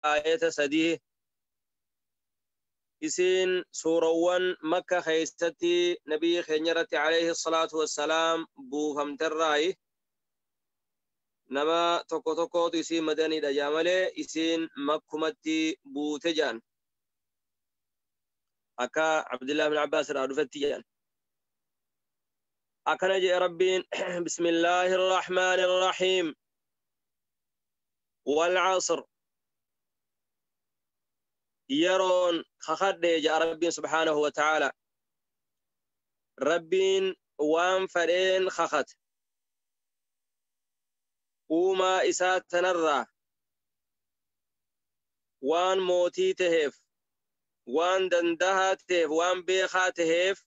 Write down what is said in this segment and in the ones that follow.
Aayata 3 isiin suurawwan Makka keeysatti nabiyyi keenya irratti alayhi salaatu wassalaam buufamterraayi. Nama tokko tokkootu isiin madaniidha jaa malee isiin makkumatti buute jaan, akka Abdullah bin Abbaas irraa dhufetti jedhan. Akkana jedhe Rabbiin: Bismillaahi irrahmaani irrahiim. Walcasr, yeroon kakadhe jedha Rabbiin subhaanahu wa ta'aala. Rabbiin waan fedheen kakate. Uumaa isaa tanarraa waan mootii taheef, waan dandahaa taheef, waan beekaa taheef,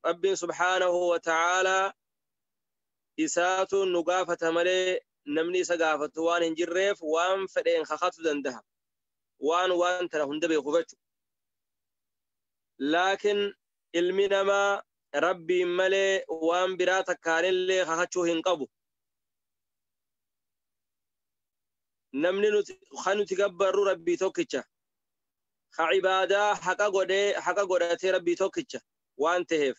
Rabbiin subhaanahu wa ta'aalaa isaatu nu gaafata malee namni isa gaafatu waan hin jirreef, waan fedheen kakatu dandaha, waan tana hunda beeku jechu. Laakiin ilmi namaa Rabbiin malee waan biraa takkaanillee kakachuu hin qabu. Namni nuti kan nuti gabbarru Rabbii tokkicha, ka ibaadaa haqa godhee haqa godhatee Rabbii tokkicha waan taheef,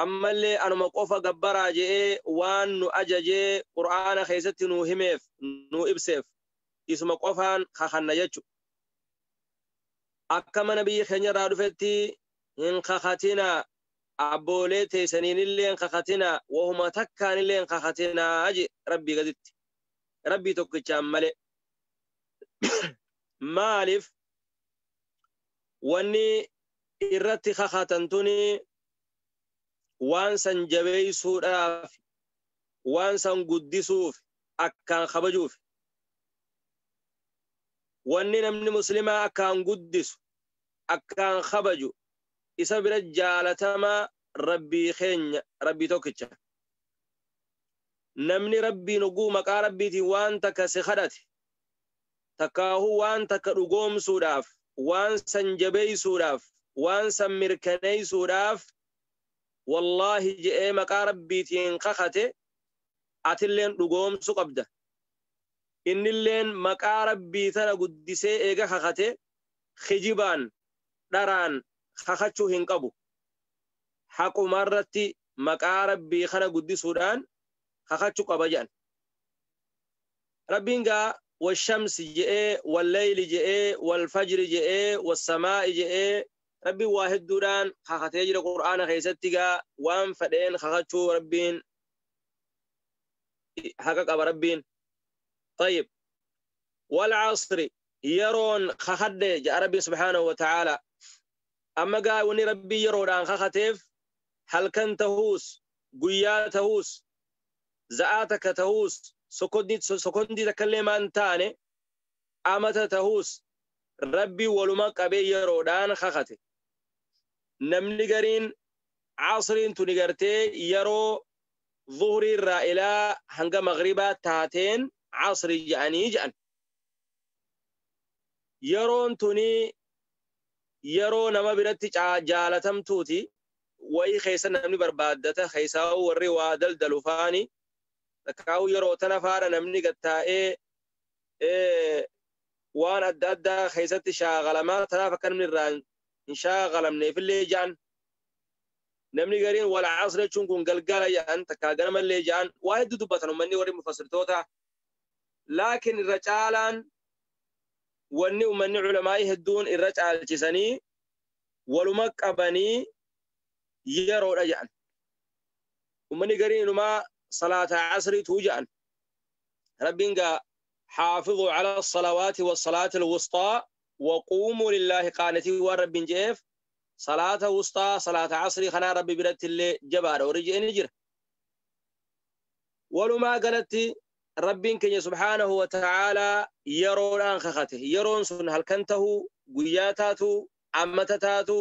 ammallee anuma qofa gabbaraa je'ee waan nu ajajee Qur'aana keessatti nuu himeef, nuu ibseef, isuma qofaan kakanna jechu. Akkama nabiyyi keenya irraa dhufetti, hin kakatinaa, abboolee teessaniinillee hin kakatinaa, wahuma takkaanillee hin kakatinaa je Rabbii gaditti, Rabbii tokkichaan malee. Maaliif? Wanni irratti kakatan tuni waan san jabeeysuudhaaf, waan san guddisuuf, akkaan kabajuuf. Wanni namni muslimaa akkaan guddisu, akkaan kabaju, isa bira jaalatamaa Rabbii keenya, Rabbii tokkicha. Namni Rabbiin oguu maqaa Rabbiitiin waan takka si kadhate, takkaahuu waan takka dhugoomsuudhaaf, waan san jabeeysuudhaaf, waan san mirkaneeysuudhaaf wallaahi je'ee maqaa Rabbiitiin kakate, atilleen dhugoomsu qabda. Innilleen maqaa Rabbii tana guddisee eega kakate, kijibaan, dharaan kakachuu hin qabu. Haquma irratti maqaa Rabbii kana guddisuudhaan kakachuu qaba jedhan. Rabbiin gaa washamsi je'ee, wallayli je'ee, walfajri je'ee, wassamaa'i je'ee, Rabbiin waa hedduudhaan kakatee jira Qur'aana keessatti. Gaa waan fedheen kakachuu Rabbiin haqa qaba Rabbiin. طيب، والعصر, yeroon kakadhe jedha Rabbiin subhaanahu wa ta'aala. Amma gaa wanni Rabbii yeroodhaan kakateef, halkan tahuus, guyyaa tahuus, za'aa takka tahuus, sokondii takkallee maan taane, amata tahuus, Rabbii waluma qabee yeroodhaan kakate. Namni gariin asriin tuni gartee yeroo zuhrii irraa ilaa hanga maghribaa taateen asrii jedhanii jedhan. Yeroon tuni yeroo nama biratti jaalatamtuuti. Wayii keessa namni barbaaddata, keessaa warri waa daldalu faani takkaa'u yeroo tana faadha namni gattaa'ee waan adda addaa keessatti shaagalamaa. Tanaaf akka namni irraa hin shaagalamneefillee jedhan. Namni gariin wal asr jechuun kun galgala jedhan, takkaa ganamallee jedhan. Waa hedduu dubbatan ummanni warri mufassirtoota. Laakiin irra caalaan wanni ummanni culamaa'ii hedduun irra caalchisanii waluma qabanii yeroodha jedhan. Ummanni gariin inumaa salaata asriituu jedhan. Rabbiin gaa حافظوا على الصلوات والصلاة الوسطى وقوموا لله قانتين waan Rabbiin je'eef, salaata wusxaa, salaata asrii kanaa Rabbi biratti illee jabaadha warri je'eni jira. Walumaa galatti Rabbiin keenya subhaanahu wa ta'aalaa yeroodhaan kakate. Yeroon sun halkan tahuu, guyyaa taatu, ammata taatu,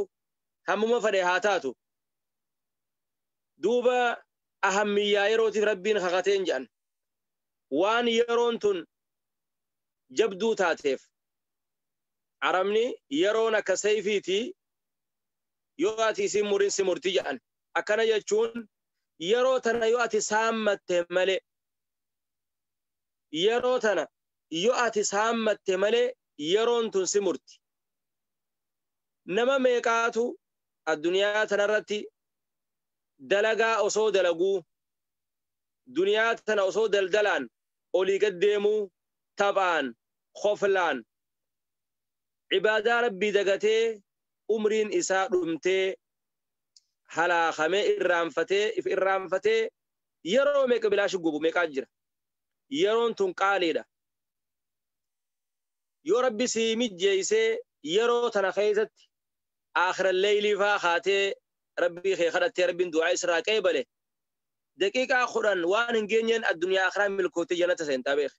hammuma fedhe haa taatu. Duuba ahammiyyaa yerootiif Rabbiin kakateen jedhan. Waan yeroon tun jabduu taateef. Arabni yeroon akka sayfiiti, yoo ati isin murin si murti jedhan. Akkana jechuun yeroo tana yoo ati saammatte malee, Yeroo tana yoo ati saammatte malee yeroon tun si murti. Nama meeqaatu addunyaa tanarratti dalagaa osoo dalaguu, duniyaa tana osoo daldalaan olii gad deemuu, taphaan, koflaan, cibaadaa rabbii dagatee umriin isaa dhumtee halaakamee irraanfatee if irraanfatee yeroo meeqa bilaashi gubu meeqaa jira. Yeroon tun qaaliidha. Yoo rabbi sii mijjeessee yeroo tana keessatti aakhira leeylii faa kaatee rabbii kee kadhattee rabbiin du'aa isirraa qeebale daqiiqaa 10 waan hin geenyeen addunyaa akhiraa milkoottee jannata seentaa beek.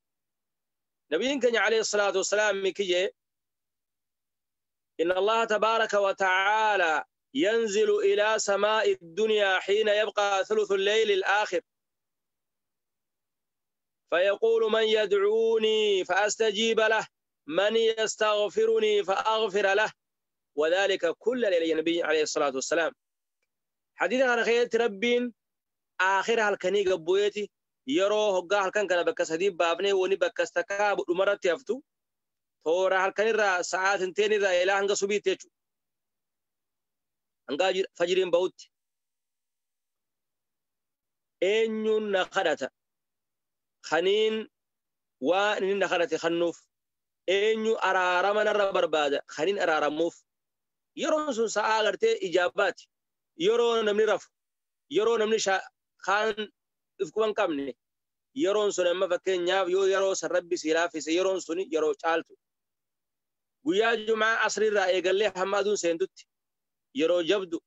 Nabiyyiin keenya alayhi salaatu wassalaam kiyyee إن الله تبارك وتعالى ينزل إلى سماء الدنيا حين يبقى ثلث الليل الآخر فيقول من يدعوني فأستجيب له، من يستغفرني فأغفر له، وذلك كل ليلة النبي عليه الصلاة والسلام. حديث عن خيرة ربين آخرها الكني قبويتي يرو هقا هلكن كان بكس هديب بابني وني بكس تكاب ومرت يفتو تورا هلكن را ساعات انتين را إلى هنگا سبي تيجو هنگا فجرين بوت إنيون نخدتا خنين وإن نخدت خنوف إنيو أرارما نرى بربادة خنين أرارموف يرون سن ساعة غرتي إجابات يرون نمني رف يرون نمني خان ifkuban qabne yeroon sun amma fakkeenyaaf yoo yeroo san rabbi si laaffise yeroon sun yeroo caaltu guyyaa jumaa asriirraa eegallee hamma aduun seentutti yeroo jabdu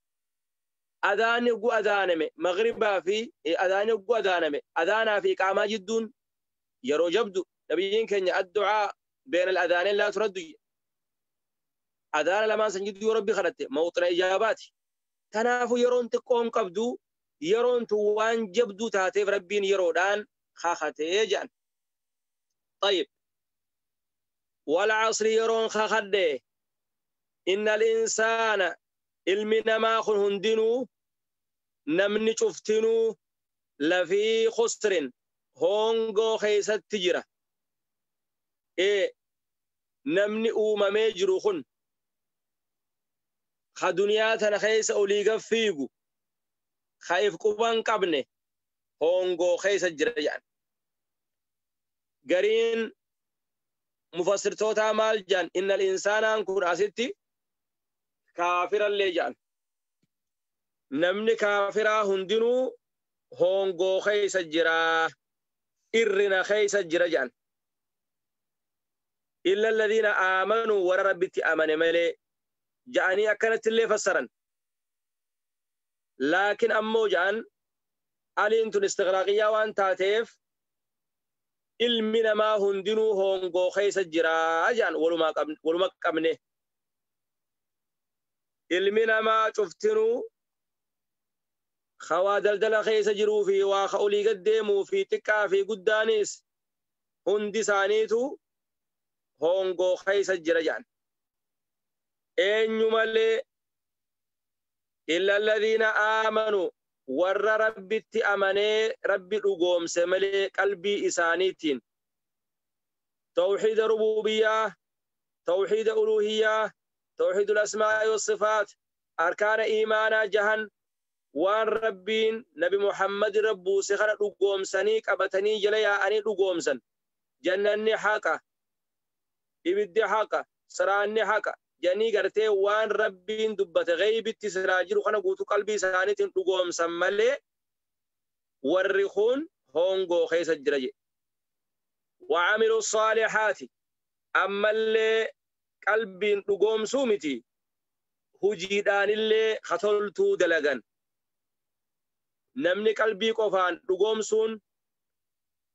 adaanni gu adaaname maghribaa fi adaanni gu adaaname adaanaa fi iqaamaa jidduun yeroo jabdu nabiyyiin keenya addu'aa beena al-adaaneen laa turaddu adaana lamaan san jidduu yoo rabbi kadhatte mawxina ijaabaati. Kanaafuu yeroon xiqqoon qabdu yeroon tun waan jabduu taateef rabbiin yeroodhaan kakatee jedhan. طيب والعصر yeroon kakadhe inna al-insaana ilmi namaa kun hundinuu namni cuftinuu lafii khusrin hongoo keessatti jira. Namni uumamee jiru kun ka duniyaa tana keessa olii gad fiigu خايف قبان قبنه هونغو خيس الجريان قرين مفسر توتا مال جان إن الإنسان أنكر أستي كافر اللي جان نمني كافرا هندنو هونغو خيس الجرا إرنا خيس الجريان إلا الذين آمنوا وربتي آمن ملي جاني أكنت اللي فسرا لكن أمو جان ألين استغراقية وان تاتيف ilmi namaa hundinuu hongoo keessa jira jaan waluma qabne. Ilmi namaa cuftinuu hawaa daldala keessa jiruu fi waa ka olii gad deemuu fi xiqqaa fi guddaanis hundi isaaniitu hongoo keessa jira jaan. Eenyu malee illa alladhiina aamanuu warra rabbitti amanee rabbi dhugoomse malee qalbii isaaniitiin tawxiida rububiyyaa, tawxiida uluhiyyaa, tawxiidul asmaa'i wassifaat, arkaana iimaanaa jahan waan rabbiin nabi Muhammad rabbuuse kana dhugoomsanii qabatanii jala yaa'anii dhugoomsan. Jannanni haqa, ibiddi haqa, siraanni haqa janii gartee waan rabbiin dubbate ghaybitti siraa jiru kana guutuu qalbii isaaniitiin dhugoomsan malee warri kun hongoo keessa jira jedhe. Wa'amilu saalihaati ammallee qalbiin dhugoomsuu miti hujiidhaanillee katoltuu dalagan. Namni qalbii qofaan dhugoomsuun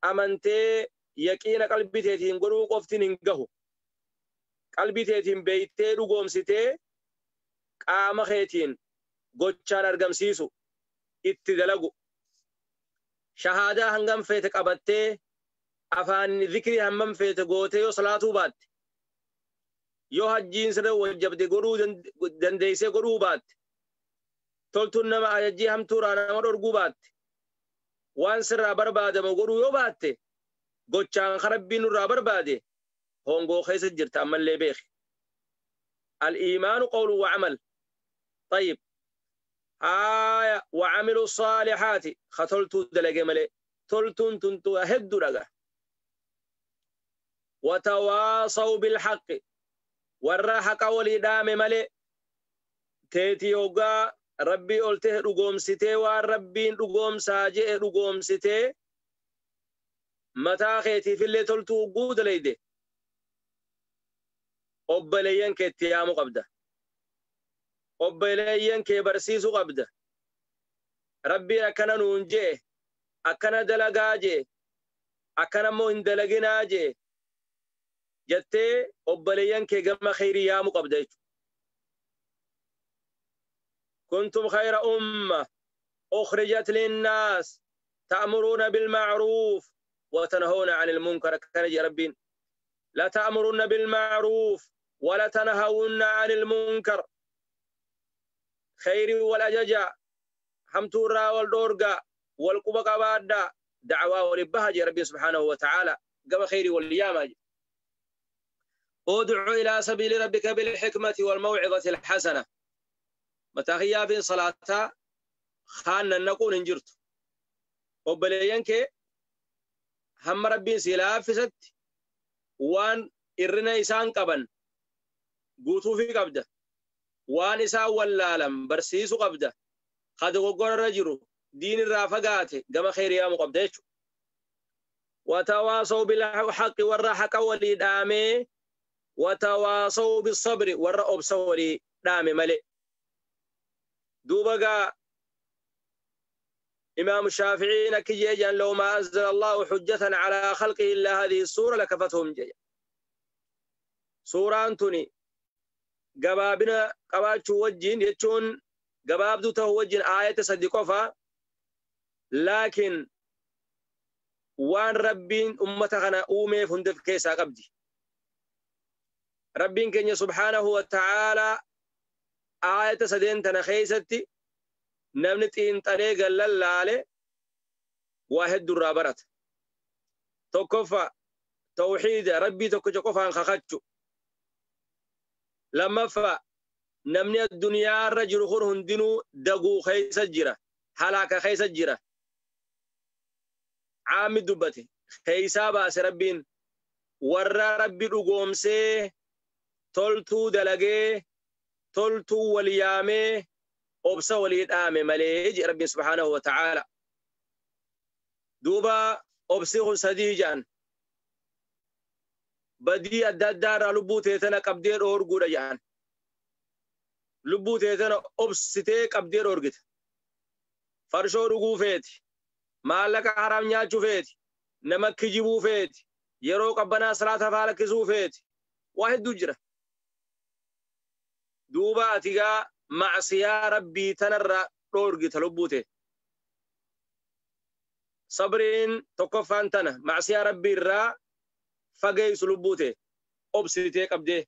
amantee yaqiina qalbii teetiin godhuu qoftiin hin gahu. Qalbii teetiin beeytee dhugoomsitee qaama keetiin gochaan argamsiisu itti dalagu. Shahaadaa hangam feete qabattee afaan zikrii hammam feete gootee yoo salaatuu baatte yoo hajjiin sirra wajjabde godhuu dandeessee godhuu baatte toltuun nama ajajjii hamtuuraa nama dhorguu baatte waan sirraa barbaadamu godhuu yoo baatte Gochaan Rabbiin nurraa barbaade hongoo keessa jirta ammallee beeki. Al-iimaanu qawlu wa camal. طيب آية وعملوا الصالحات خطلتو دلقي ملي تلتون تنتو هدو رقا. وتواصوا بالحق والرحق ولدام ملي تيتي يوغا ربي قلته رقوم ستي والربين رقوم ساجئ رقوم ستي متى خيتي في اللي تلتو قود ليدي أبليين كتيامو قبده obboleeyyan kee barsiisuu qabda. Rabbiin akkana nuun jee, akkana dalagaa jee, akkana immoo hin dalaginaa jee jettee obboleeyyan kee gama khayrii yaamuu qabda jechuudha. Kuntum khayra umma ukhrijat linnaas ta'muruuna bilma'ruuf wa tanhawna 'anil munkar akkana jee Rabbiin. La ta'muruna bilma'ruuf wa la tanhawunna 'anil munkar. خيري والأججا حمتورا والدورغا والقبا قبادا دعوة ولبها ربي سبحانه وتعالى قبا خيري والياما. ادعو إلى سبيل ربك بالحكمة والموعظة الحسنة. متاخيا في صلاة خان نقول انجرت وبلينك هم ربي سلافست وان إرنا إسان قبن قوتو في قبده waan isaa wallaalan barsiisuu qabda. Ka dogoggora irra jiru diin irraa fagaate gama khayrii yaamuu qabda jechuudha. Watawaasaw bilhaqqi warra haqa walii dhaamee watawaasaw bisabri warra obsa walii dhaame malee. Duuba gaa Imaam Shaaficiin akki jee jedhan law maa anzala Allahu hujjatan calaa khalqihi illaa haadhihi suura lakafathum jee. Suuraan tuni gabaabina qabaachuu wajjin jechuun gabaabduu ta'uu wajjin aayata sadi qofa, laakiin waan Rabbiin ummata kana uumeef hundaaf keessaa qabdi. Rabbiin keenya subhaanahu wa ta'aalaa aayata sadeen tana keessatti namni xiinxalee gallallaale waa hedduu irraa barata. Tokkoffaa tawxiida Rabbii tokkicha qofaan kakachu. Lammaffaa namni addunyaa irra jiru kun hundinuu daguu keessa jira, halaaka keessa jira. Caammi dubbate keessaa baase Rabbiin warra Rabbi dhugoomsee toltuu dalagee toltuu wal yaamee obsa walii dhaame malee jedhe Rabbiin subhaanahu wa ta'aala. Duuba obsi kun sadii jedhan. Badii adda addaa irraa lubbuu teetana qabdee dhoorguudha jedhan. Lubbuu teetana obsitee qabdee dhoorgita. Farshoo dhuguu feeti, maallaqa haraam nyaachuu feeti, nama kijibuu feeti, yeroo qabbanaa salaata faa lakkisuu feeti. Waa hedduu jira. Duuba ati gaa macsiyaa Rabbii tanarraa dhoorgita lubbuu tee. Sabriin tokkoffaan tana macsiyaa Rabbii irraa fageessu lubbuu tee obsitee qabdee.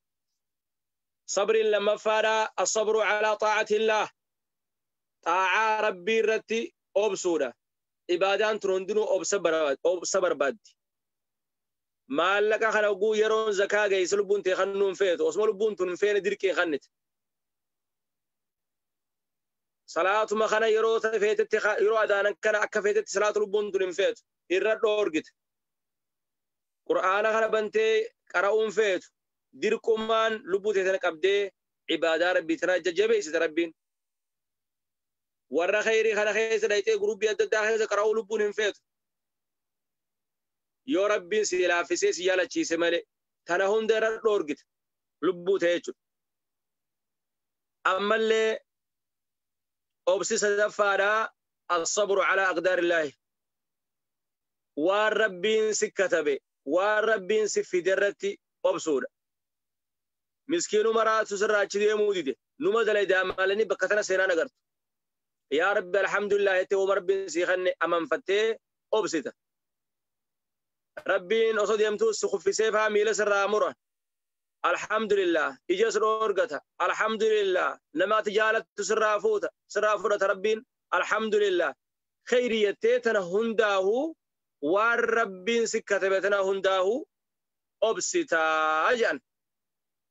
Sabriin lammaffaadhaa as-sabru calaa xaa'atillaah. Xaa'aa Rabbii irratti obsuudha. Ibaadaan tun hundinuu obsa barbaaddi. Maallaqa kana oguu yeroon zakaa geesse lubbuun tee kannuu hin feetu. Osuma lubbuun tun hin feene dirqii kannite. Salaatuma kana yeroo feetetti yeroo adaanan kana akka feetetti salaatu lubbuun tun hin feetu. Irra dhoorgite. Qur'aana kana bantee qara'uun feetu. Dirqummaan lubbuu tee tana qabdee ibaadaa Rabbii tana jajjabeessite Rabbiin. Warra khayrii kana keessa dhayxee gurubii adda addaa keessa qara'uu lubbuun hin feetu. Yoo Rabbiin si laaffisee si yaalachiise malee tana hunda irra dhoorgite lubbuu ta'e jechuudha. Ammallee obsi sadaffaadhaa as-sabru calaa aqdaarillaahi. Waan Rabbiin si katabe waan Rabbiin si fide irratti obsuudha. Miskiinuma raatu sirraa achi deemuu dide numa dalaydaa maalanii bakka tana seenaan agartu. Yaa Rabbi alhamdulillah jettee hooma Rabbiin sii kenne amanfattee obsita. Rabbiin osoo deemtuu si kuffisee faa miila sirraa mura. Alhamdulillah ija si dhoorgata. Alhamdulillah namaati jaalattu sirraa fuuta sirraa fudhata Rabbiin. Alhamdulillah khayrii jettee tana hundaahuu Waan Rabbiin si katabe tana hundaahu obsitaa jedhan.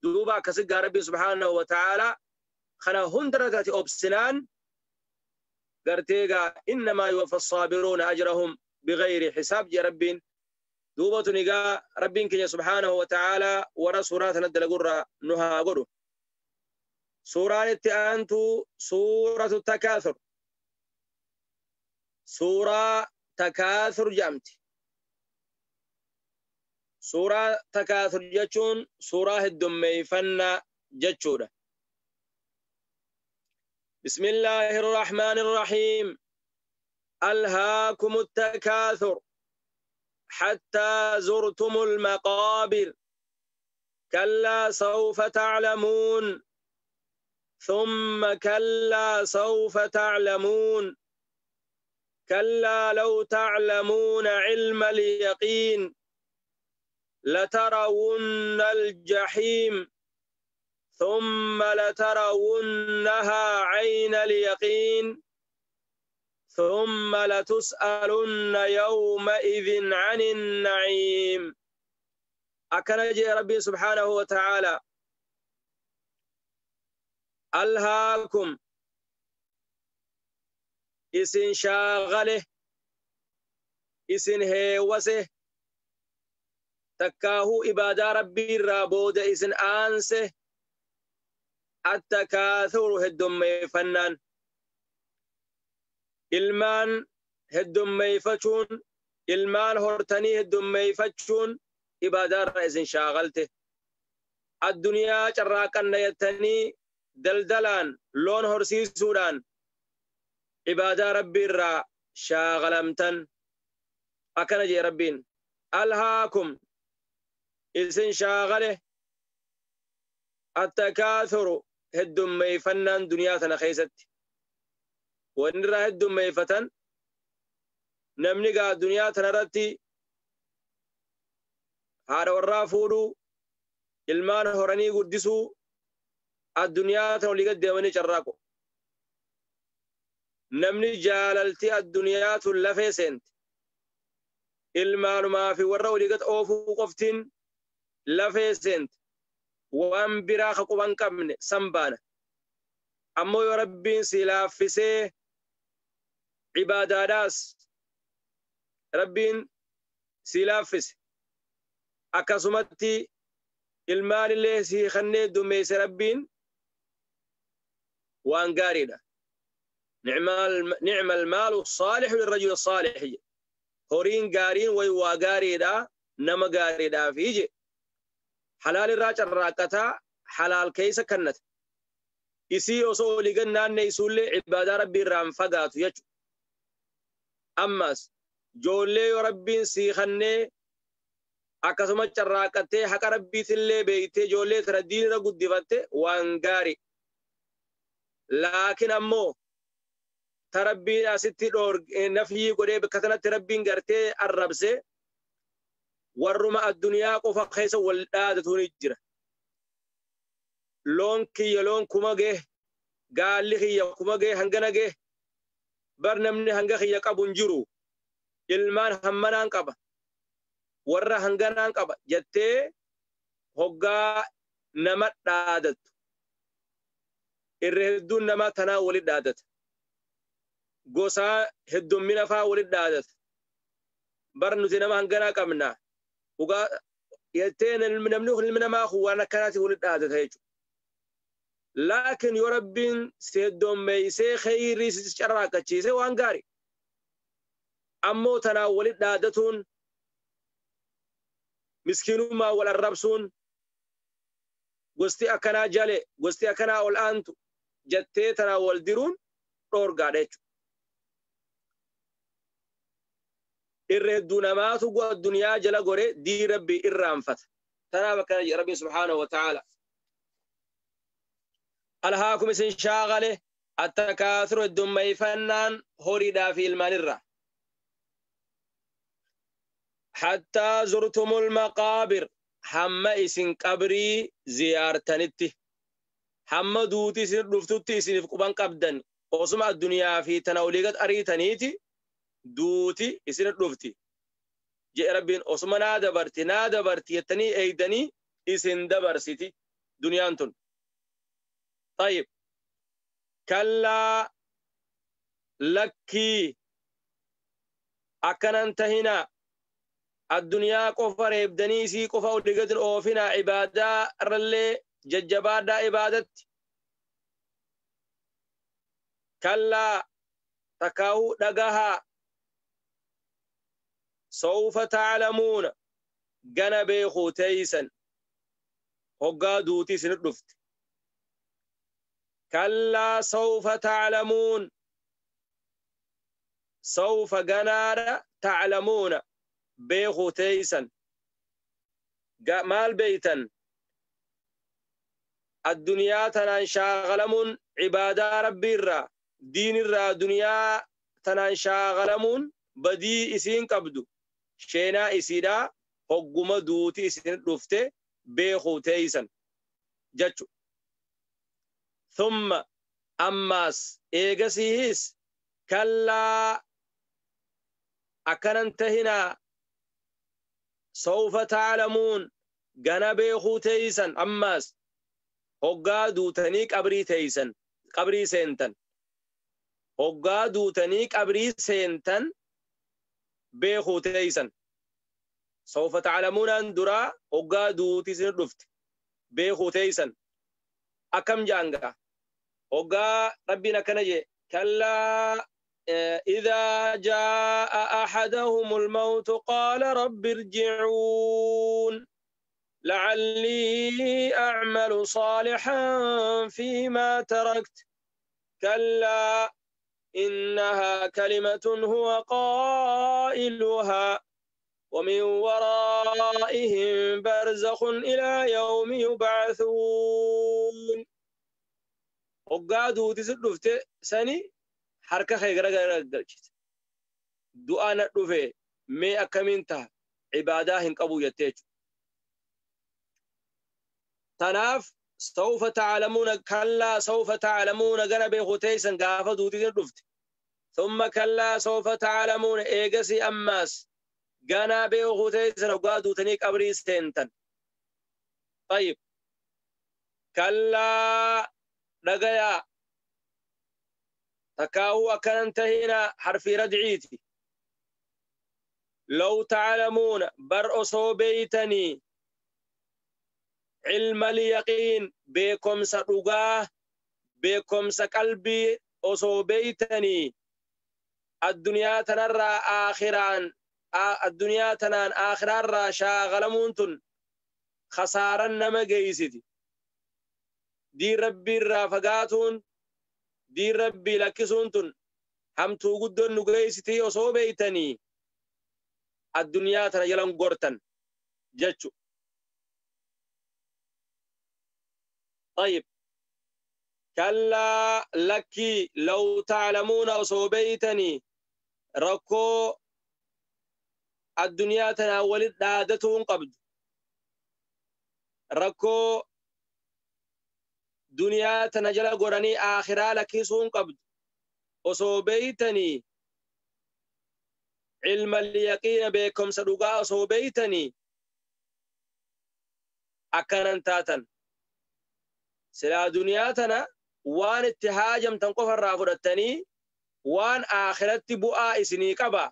Duuba akkasi gaa Rabbiin subhaanahu wa ta'aalaa kana hundarra taate obsinaan gartee gaa innamaa yuwaffa saabiruuna ajrahum bighayri hisaab jedhe Rabbiin. Duuba tuni gaa Rabbiin keenya subhaanahu wa ta'aalaa warra suuraa tana dalagurraa nu haa godhu. Suuraan itti aantu suuratu Takaasur. Suuraa Takaasur jedhamti. Suuraa Takaasur jechuun suuraa heddummeeffannaa jechuudha. بسم الله الرحمن الرحيم. ألهاكم التكاثر حتى زرتم المقابر. كلا سوف تعلمون ثم كلا سوف تعلمون. كلا لو تعلمون علم اليقين لترون الجحيم ثم لترونها عين اليقين ثم لتسألن يومئذ عن النعيم. أكنجي ربي سبحانه وتعالى ألهاكم إسن شاغله إسن هيوسه تكاهو إبادة ربي رابود إسن آنسه التكاثر هدومي فنان ilmaan heddummeeyfachuun ilmaan hortanii heddummeeyfachuun ibaadaarra isin shaagalte. Addunyaa carraaqanna jettanii daldalaan loon horsiisuudhaan ibaadaa Rabbii irraa shaagalamtan. Akkana jee Rabbiin alhaakum isin shaagale attakaasuru heddummeeyfannaan duniyaa tana keessatti. Wanni irraa heddummeeffatan namni gaa duniyaa tanarratti haadha warraa fuudhuu ilmaan horanii guddisuu addunyaa tana olii gad deemanii carraaqu. Namni jaalalti addunyaa tun lafee seente ilmaanumaa fi warra olii gad oofuu qoftiin lafee seente waan biraa ka quban qabne san baana. Ammoo yoo Rabbiin si laaffisee ibaadaadhaas Rabbiin si laaffise akkasumatti ilmaanillee si kannee dummeesse Rabbiin waan gaariidha. Nicma almaalu saalixu lirrajuli saalixi. Horiin gaariin way waa gaariidha nama gaariidhaafi je. Halaal irraa carraaqataa halaal keessa kannata. Isii osoo olii gad naanneessuullee ibaadaa Rabbii irraa hin fagaatu jechuudha. Ammas ijoollee yoo Rabbiin sii kannee akkasuma carraaqattee haqa Rabbiitillee beektee ijoollee tana diinirra guddifatte waan gaarii. Laakiin ammoo ta Rabbiin asitti nafyii godhee bakka tanatti Rabbiin gartee arrabsee warruma addunyaa qofa keessa wal dhaadatuun jira. Loon kiyya loon kuma gee gaalli kiyya kuma gee hangana gee bar namni hanga kiyya qabu hin jiru ilmaan hammanaan qaba warra hanganaan qaba jettee hoggaa nama dhaadattu. Irra hedduun namaa tanaa walit dhaadata. Gosaa heddummina faa walit dhaadata. Bar nuti nama hanganaa qabna. Dhugaa jettee namni ilmi namaa waan akkanaati walit dhaadata jechuudha. Laakiin yoo Rabbiin si heddummeessee khayrii si carraaqachiise waan gaarii. Ammoo tanaa walit dhaadatuun miskiinummaa wal arrabsuun gosti akkanaa jale gosti akkanaa ol aantu jettee tanaa wal diruun dhoorgaadha jechuudha. Irra hedduu namaatu addunyaa jala gore diin Rabbii irraanfata. Tanaaf akkana jedhe Rabbiin subhaanahu wa ta'aala. Alhaakum isin shaagale attakaasuru heddummeeffannaan horiidhaa fi ilmaanirraa. Hattaa zurtumul maqaabir hamma isin qabrii ziyaartanitti hamma duuti isin dhuftutti isiniif quban qabdan osuma addunyaa fi tana olii gad ariitaniiti duuti isin dhufti. Jedhe Rabbiin osuma naa dabarti naa dabarti jettanii eeydanii isin dabarsiti duniyaan tun. Tayyib. Kallaa lakkii akkanan tahinaa addunyaa qofa reebdanii isii qofa olii gadi oofinaa ibaadaa irrallee jajjabaadhaa ibaadatti. Kallaa takkaahuu dhagahaa sawfa ta'lamuuna gana beekuu teeysan hoggaa duuti isinit dhufte. Kallaa sawfa ta'lamuun sawfa ganaadha ta'lamuuna beekuu teeysan maal beeytan addunyaa tanaan shaagalamuun cibaadaa rabbii irraa diin irraa duniyaa tanaan shaagalamuun badii isiin qabdu sheenaa isiidhaa hogguma duuti isin dhufte beekuu teeysan jechu. Thumma ammaas eegasiihis kallaa akkanan tahinaa sawfa ta'lamuun gana beekuu teeysan ammaas hoggaa duutanii qabrii teeysan qabrii seentan hoggaa duutanii qabrii seentan beekuu teeysan sawfa ta'lamuunaan duraa hoggaa duuti isin dhufte beekuu teeysan akkam jaangaa hoggaa rabbiin akkana jee kallaa إذا جاء أحدهم الموت قال رب ارجعون لعلي أعمل صالحا فيما تركت كلا إنها كلمة هو قائلها ومن ورائهم برزخ إلى يوم يبعثون. Hoggaa duuti si dhufte sani harka kee gara galchite. Du'aa na dhufe mee akkamiin ta'a ibaadaa hin qabu jettee jechuudha. Tanaaf sawfa ta'lamuuna kallaa sawfa ta'lamuuna gara beekuu teessan gaafa duuti si dhufte. Thumma kallaa sawfa ta'lamuuna eegasii ammaas ganaa beekuu teessan hoggaa duutanii qabrii seentan. Tayyib. Kallaa dhagayaa takkaahuu akkanan tahinaa harfii radciiti. Law ta'lamuuna bar osoo beeytanii cilma lyaqiin beekomsa dhugaa beekomsa qalbii osoo beeytanii addunyaa tanarraa aakhiraan addunyaa tanaan aakhiraarraa shaagalamuun tun khasaaran nama geeysiti. Diin rabbii irraa fagaatuun diin rabbii lakkisuun tun hamtuu guddoon nu geeysitii osoo beeytanii addunyaa tana jalan gortan jechu. طيب كلا لكي لو تعلمون osoo beeytanii rakkoo addunyaa tanaa walit dhaadatuun qabdu rakkoo duniyaa tana jala goranii aakhiraa lakkisuun qabdu osoo beeytanii cilma lyaqiina beekomsa dhugaa osoo beeytanii akkanan taatan. Silaa duniyaa tana waan itti haajamtan qofarraa fudhattanii waan aakhiratti bu'aa isinii qaba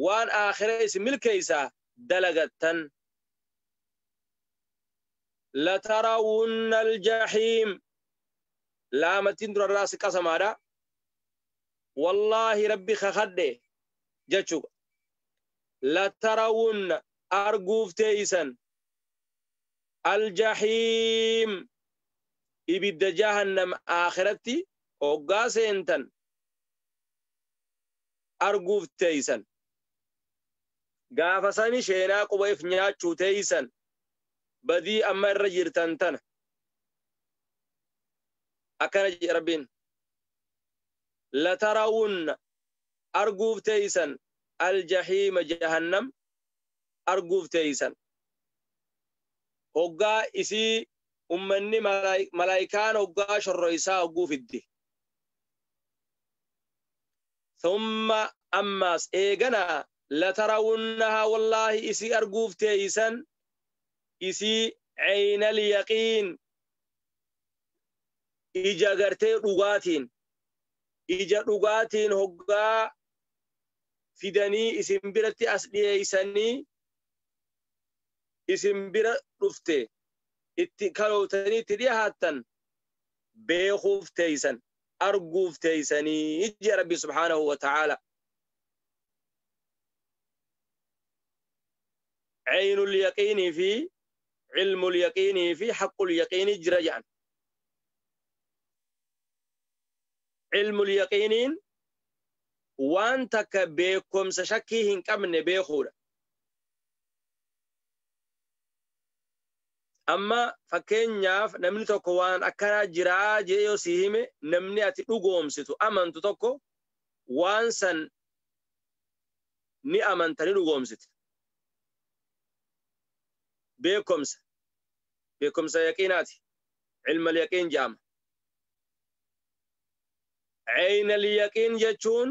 waan aakhira isin milkeeysaa dalagattan. Latarawunna aljahiim laamattiin durarraa si qasamaadha. Wallaahi rabbi kakadhe jechuudha. Latarawunna arguuf teeysan aljahiim ibidda jahannam aakhiratti hoggaa seentan arguuf teeysan. Gaafa sani sheenaa quba if nyaachuu teeysan badii amma irra jirtan tana. Akkana jedhe Rabbiin. Latarawunna arguuf teeysan aljahiima jahannam arguuf teeysan. Hoggaa isii ummanni malaayikaan hoggaa shorroysaa hogguu fiddi. Thumma ammaas eeganaa لترونها والله إسي أرقوف تيسن إسي عين اليقين إجا غرتي رغاتين إجا رغاتين هقا فدني إسم برتي أسلي إساني إسم بر رفتي اتكالوتني تريهاتن بيخوف تيسن أرقوف تيسني إجي ربي سبحانه وتعالى. عين اليقين في علم اليقين في حق اليقين جرجان. علم اليقين وانتك بكم سشكيهن كمن بيخورا. أما فكينياف نمني tokko waan akkana jiraa jee yoo si hime namni ati dhugoomsitu amantu tokko waan san ni amantani dhugoomsite. Beekumsa beekumsa yaqiinaati ilma yaqiin jedhama. Ayna al-yaqiin jechuun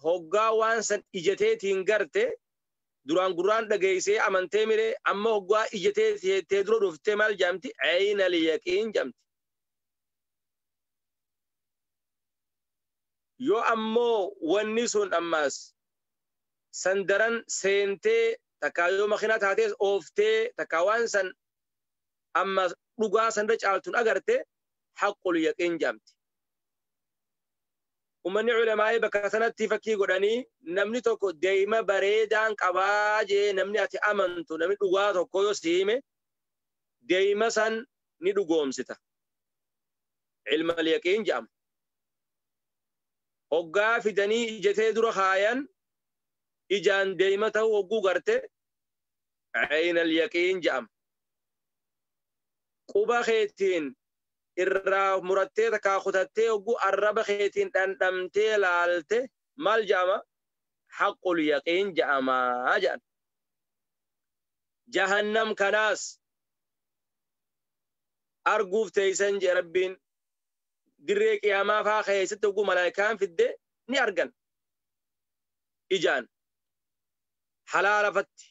hoggaa waan san ijateetiin garte duraan gurraan dhageessee amantee mire amma hoggaa ijatee tee dura dhuftee maal jedhamti? Ayna al-yaqiin jedhamti. Yoo ammoo wanni sun ammaas san daran seentee takkaa yoo makiinaa taatees ooftee takkaa waan san amma dhugaa sanirra caaltuun agarte haqqul yaqiin jedhamti. Uummanni culamaa'ee bakka sanatti fakkii godhanii namni tokko deema bareedaan qabaa jee namni ati amantu namni dhugaa tokko yoo si hime deema san ni dhugoomsita. Ilma yaqiin jedhama. Hoggaa fidanii ijatee dura kaayan ijaan deema ta'uu hogguu garte ayna al-yaqiin jedhama. Quba keetiin irraa murattee takkaa kutattee hogguu arraba keetiin dhandhamtee laalte maal jedhama? Haqqul yaqiin jedhama jedhan. Jahannam kanaas arguuf teeysan jee Rabbiin dirree qiyaamaa faa keessatti hogguu malaayikaan fidde ni argan ijaan halaalafatti.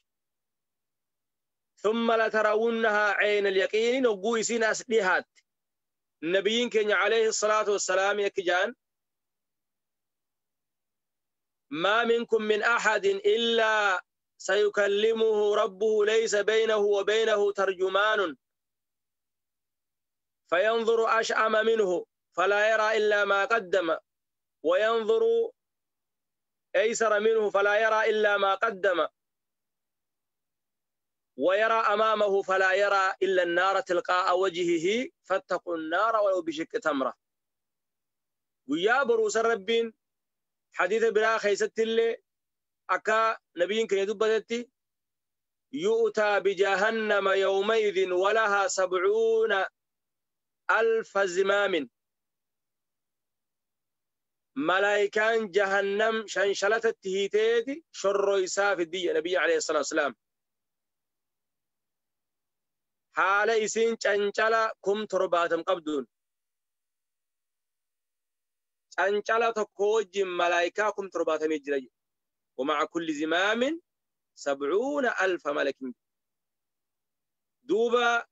ثم لترونها عين اليقين hogguu isiin as dhihaatte. نبيين كenya عليه الصلاة والسلام يكجان ما منكم من أحد إلا سيكلمه ربه ليس بينه وبينه ترجمان فينظر أشأم منه فلا يرى إلا ما قدم وينظر أيسر منه فلا يرى إلا ما قدم ويرى أمامه فلا يرى إلا النار تلقاء وجهه فاتقوا النار ولو بشق تمرة. ويا بروس الربين حديث برا خيست اللي أكا نبيين كن يدبتتي يؤتى بجهنم يومئذ ولها 70,000 زمام. ملائكان جهنم شنشلت التهيتيتي شر إساف الدي نبي عليه الصلاة والسلام. Haala isiin cancala 70,000 qabduun cancala tokko wajjin malaayikaa 70,000 jira. ومع كل زمام 70,000 ملك. Duuba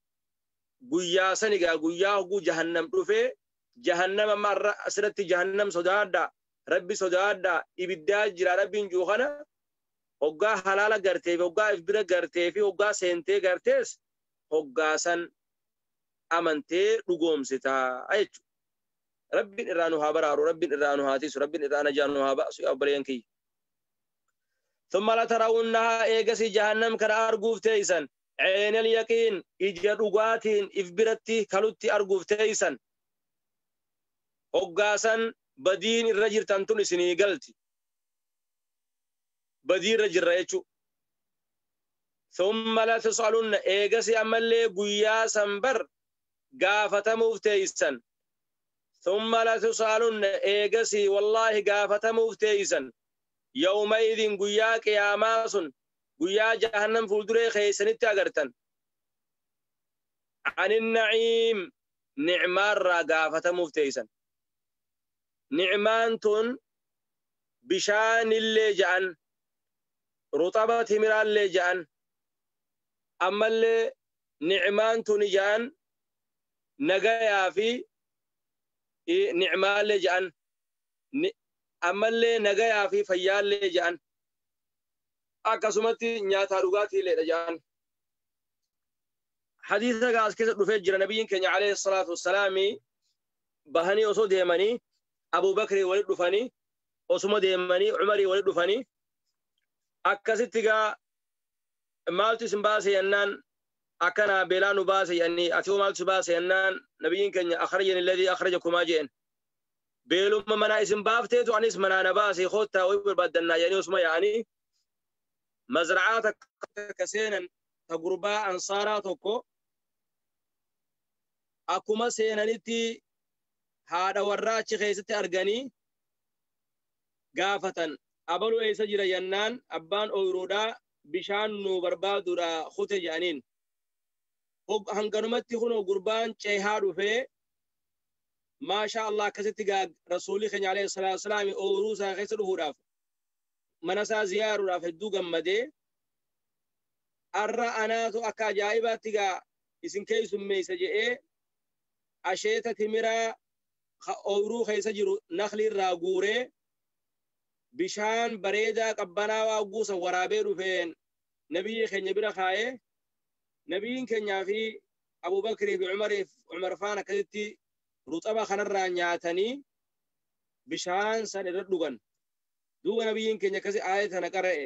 guyyaa sanigaa guyyaa hogguu jahannam dhufee jahannama amma asirratti jahannam sodaadha rabbi sodaadha ibiddaa jira rabbiin jiru kana hoggaa halaala gartee fi hoggaa if bira gartee fi hoggaa seentee gartees hoggaasan amantee dhugoomsitaa jechuudha. Rabbiin irraa nu haa baraaru, Rabbiin irraa nu haa tiisu, Rabbiin irraa najaa nu haa baasu yaa obboleeyyan kiyya. ثم لترونها eegasii jahannam kana arguuf teeysan عين اليقين ija dhugaatiin if biratti kalutti arguuf teeysan hoggaasan badiin irra jirtan tun isinii galti. Badii irra jirra jechuudha. ثم لا تسألن eegasii ammallee guyyaa san bar gaafatamuuf teeysan. ثم لا تسألن eegasii wallaahi gaafatamuuf teeysan. يومئذ guyyaa qiyaamaa sun guyyaa jahannam fuulduree keeysanitti agartan. عن النعيم nicmaarraa gaafatamuuf teeysan. Nicmaan tun bishaanillee ja'an Ruxaba timiraallee ja'an. Ammallee nicmaan tuni ja'an nagayaa fi nicmaallee ja'an. Ammallee nagayaa fi fayyaallee ja'an. Akkasumatti nyaataa dhugaatiileedha ja'an. Hadiisa gaas keessa dhufee jira nabiyyiin keenya alayhi salaatu wassalaami bahanii osoo deemanii Abuu Bakrii walit dhufanii osuma deemanii Umarii walit dhufanii akkasitti gaa maaltu isin baase jennaan akkana beelaa nu baase jennii ati hoo maaltu si baase jennaan nabiyyiin keenya akhrajani alladhii akhrajakumaa jeen beelumma manaa isin baafteetu anis manaa na baase koottaa wayii barbaaddannaa jedhanii osuma yaa'anii mazra'aa takka seenan ta gurbaa ansaaraa tokko akkuma seenanitti haadha warraa achi keessatti arganii gaafatan abalu eessa jira jennaan abbaan ooyiruudhaa bishaan nu barbaaduudha kute jedhaniin. Hanganumatti kunoo gurbaan ceehaa dhufee maashaa Allah akkasitti gaa rasuulli keenya alayhi salaatu wasalaam ooyiruu isaa keessa dhufuudhaaf mana isaa ziyaaruudhaaf hedduu gammadee arra anaatu akka ajaa'ibaatti gaa isin keessummeessa jedhee asheeta timiraa ooyiruu keessa jiru nakli irraa guuree bishaan bareedaa qabbanaawaa guusan waraabee dhufeen nabiyyi keenya bira kaa'ee nabiyyiin keenyaa fi Abubakrii fi Umariif Umar faan akkasitti ruxaba kanarraa nyaatanii bishaan san irra dhugan. Duuba nabiyyiin keenya akkasi aayata tana qara'e.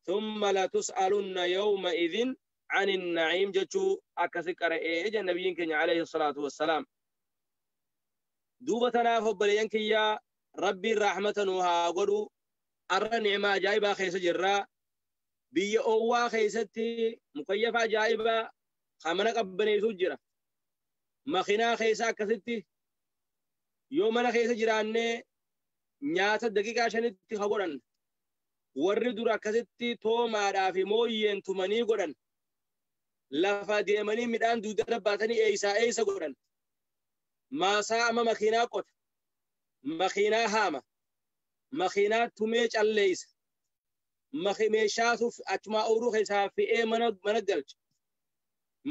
Thumma latus'alunna yawma idhin ani na'iim jechuu akkasi qara'ee jedha nabiyyiin keenya alayhi salaatu wassalaam. Duuba tanaaf obboleeyyan kiyyaa rabbiin rahmata nu haa godhu. Arra ni'maa ajaa'ibaa keessa jirraa. Biyya oowwaa keessatti mukayyafa ajaa'ibaa kan mana qabbaneessu jira. Makiinaa keessa akkasitti yoo mana keessa jiraannee nyaata daqiiqaa 5tti ha godhan. Warri dura akkasitti toomaadhaa fi mooyyeen tumanii godhan. Lafa deemanii midhaan duudaa baatanii eeysaa eeysa godhan. Maasaa amma makiinaa qota. Makiinaa haama. Makiinaa tumee calleessa. Meeshaatuuf achumaa ooyiruu keessaa fe'ee mana galcha.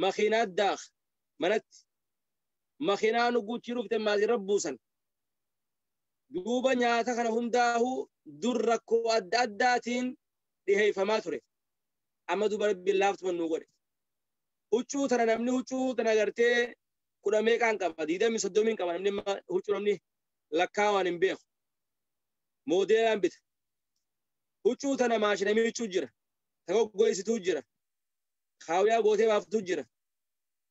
Makiinaa daaka manatti. Makiinaa nu guuchii dhufte maasirra buusan. Duuba nyaata kana hundaahu dur rakkoo adda addaatiin dhiheeffamaa ture. Amma duuba rabbiin laaftuma nu godhe. Huccuu tana namni huccuu tana gartee 10 meeqaan qaba 20 30 qaba namni huccuu namni lakkaawaan hin beeku. Moodeelaan bita. Huccuu tana maashina miiccuu jira. Tagoggoysituu jira. Kaawyaa gootee baaftuu jira.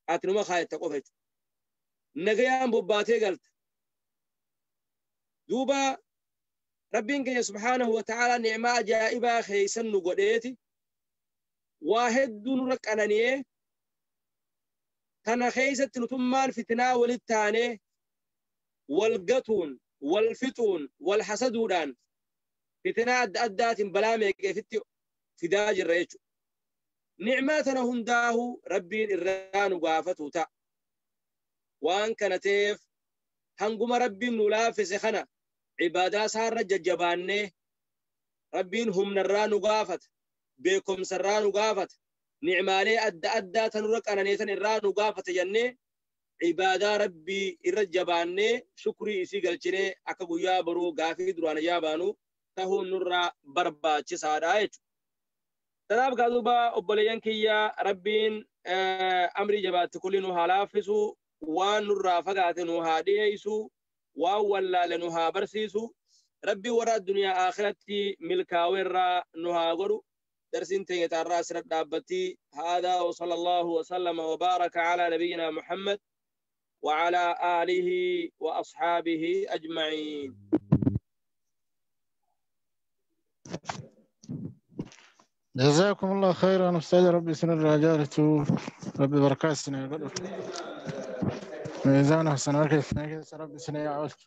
Ati numa kaayetta qofa jechuudha. Nagayaan bobbaatee galta. Duuba rabbiin keenya subhaanahu wa ta'aalaa ni'maa ajaa'ibaa keessan nu godheeti. Waa hedduu nurra qanani'ee kana keessatti nutummaan fitinaa walitti taanee wal gatuun, wal fixuun, wal hasaduudhaan fitinaa adda addaatiin balaa meeqeefitti fidaa jirra jechuudha. Ni'maa tana hundaahu rabbiin irraa nu gaafatu ta'a. Waan kana ta'eef hanguma rabbiin nu laaffise kana ibaadaa isaarra jajjabaannee rabbiin humnarraa nu gaafata, beekumsarraa nu gaafata, ni'maalee adda addaa tanurra qananeetan irraa nu gaafata jennee ibaadaa rabbii irra jabaannee shukrii isii galchinee akka guyyaa boruu gaafii duraan yaabaanu tahuun nurraa barbaachisaadha jechuudha. Tanaaf gaa duuba obboleeyyan kiyyaa rabbiin amrii jabaatti kulli nu haa laaffisu, waan nurraa fagaate nu haa dhiyeessu, waan wallaale nu haa barsiisu, rabbiin warra addunyaa akhiratti milkaa'eerraa nu haa godhu. درسين تيجي الراس رد أبتي هذا وصلى الله وسلم وبارك على نبينا محمد وعلى آله وأصحابه أجمعين. جزاكم الله خيرا أستاذ، ربي سنة الرجالة ربي بركات سنة ميزان حسن ربي سنة يعولت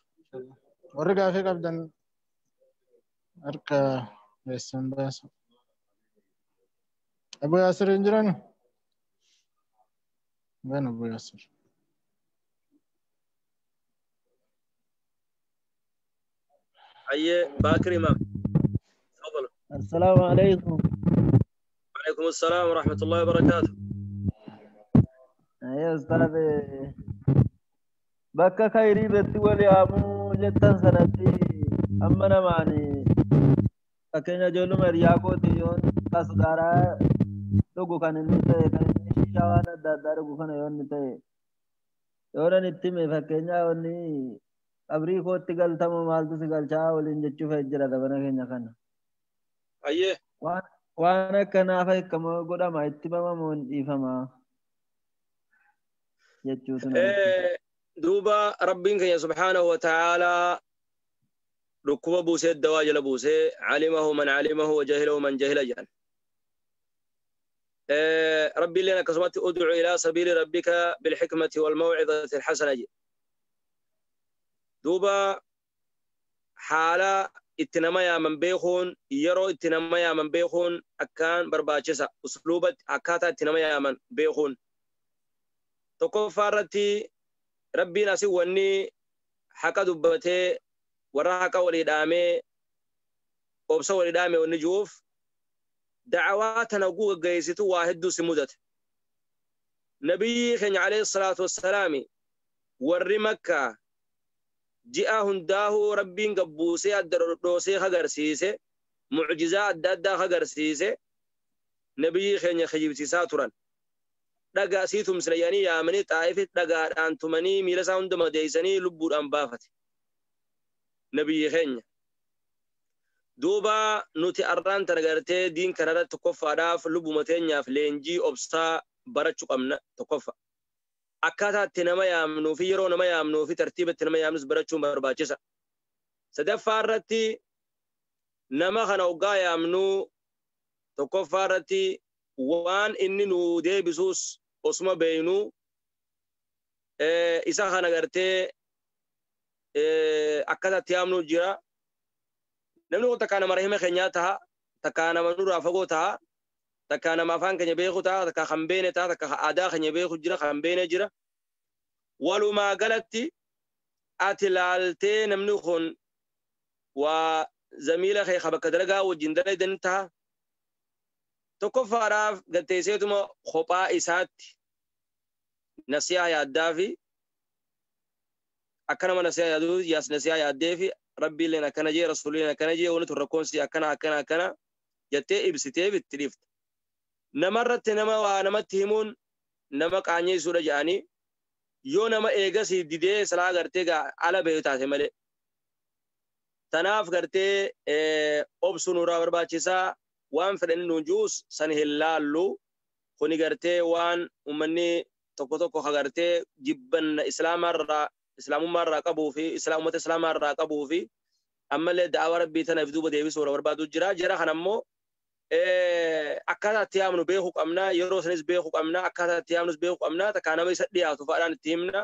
ورقع فيك أبدا أركا بسم بس أبو ياسر إنجران وين أبو ياسر؟ أي باكر إمام تفضل. السلام عليكم. وعليكم السلام ورحمة الله وبركاته. يا أستاذ bakka khayrii irratti wal yaamuu jettan sanatti amma namaani fakkeenya ijoolluma hiriyaa kooti yoon kasgaaraa dhugu kan inni ta'e kan inni shishaa waan adda addaa dhugu kana yoo inni ta'e yoonan itti hime fakkeenyaa wanni qabrii kootti galtamu maaltu si galchaa waliin jechuuf jira dabana keenya kana. Ayyee. Waan akkanaaf akkama godhama itti himama hin dhiifama jechuutu namatti. Duuba rabbiin keenya subhaanahu wa ta'aalaa dhukkuba buusee dawaa jala buusee calimahu man calimahu wa jahilahu man jahila jedhan. Rabbiin leen akkasumatti udcu ilaa sabiili rabbika bilxikmati walmawcidati alxasana jedhe. Duuba haala itti nama yaaman beekuun yeroo itti nama yaaman beekuun akkaan barbaachisa. Usluuba akkaataa itti nama yaaman beekuun. Tokkoffaa irratti rabbiin asii wanni haqa dubbatee warra haqa walii dhaamee obsa walii dhaame wanni jiruuf da'awaa tana gaggeessitu waa hedduu si mudate. Nabiyyi keenya alayhi salaatu wassalaami warri Makkaa ji'a hundaahuu rabbiin gabbuusee adda dhodhoosee agarsiise mucjizaa adda addaa agarsiise nabiyyi keenya kijibsiisaa turan. Dhagaa sii tumsina jedhanii yaamanii xaa'ifi dhagaadhaan tumanii miila isaa hunda madeessanii lubbuudhaan baafate. Nabiyyi keenya. Duuba nuti arraan tana gartee diin kanarratti tokkoffaadhaaf lubbuma teenyaaf leenjii obsaa barachuu qabna tokkoffa. Akkaataa itti nama yaamnuu fi yeroo nama yaamnuu fi tartiiba itti nama yaamnus barachuun barbaachisa. Sadaffaa irratti nama kana hoggaa yaamnuu tokkoffaa irratti waan inni nuu deebisuus osuma beeynuu isa kana gartee akkaataa itti yaamnuu jira. Namni kun takkaa nama rahima keenyaa taha, takkaa nama nurraa fagoo taha, takkaa nama afaan keenya beeku taha, takkaa kan beene taha, takkaa aadaa keenya beeku jira, kan beene jira. Walumaa galatti ati laaltee namni kun waa zamiila kee bakka dalagaa wajjin dalagan taha. Tokkoffaadhaaf gatteesseetuma kophaa isaatti nasihaa yaaddaa fi akka nama nasihaa yaaduu yaas nasihaa yaaddee fi rabbiilleen akkana jee rasuulilleen akkana jee wanti tun rakkoon si akkana akkana akkana jettee ibsiteef itti dhiifta. Namarratti nama waa namatti himuun nama qaanyeessuudha jedhanii yoo nama eegasii didee silaa gartee ala bahu taate malee. Tanaaf gartee obsuu nurraa barbaachisaa waan fedhan nuun jiruus san hin laallu kuni gartee waan uummanni tokko tokko ka gartee jibbanna islaamarraa islaamummaarraa qabuu fi uummata islaamaarraa qabuu fi ammallee da'awaa rabbii tanaaf duuba deebisuu barbaadu jira. Jara kana ammoo akkaataa itti yaamnu beekuu qabna yeroo sanis beekuu qabna akkaataa itti yaamnus beekuu qabna takkaa nama isa dhiyaatu fa'aadhaan itti himna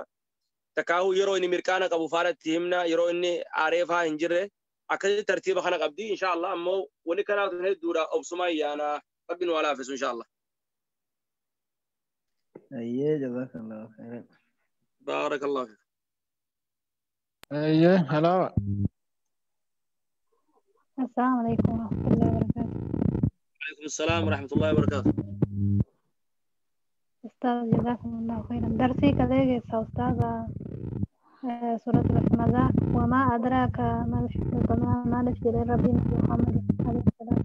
takkaahuu yeroo inni mirqaana qabu fa'aadhaan itti himna yeroo inni aaree fa'aa hin jirre akkasitti tartiiba kana qabdi insha Allah ammoo wanni kanaatu hedduudha obsumaa ayyaana rabbi nu laafisu insha Allah. Ayyee jazakallahu khairan. Baarakallahu fiik. Ayyee halawa. السلام عليكم ورحمة الله وبركاته. وعليكم السلام ورحمة الله وبركاته. أستاذ جزاكم الله خيرا. درسي كذلك أستاذ سورة الهمزة وما أدراك ما الحطمة ما نفجر ربنا محمد عليه السلام.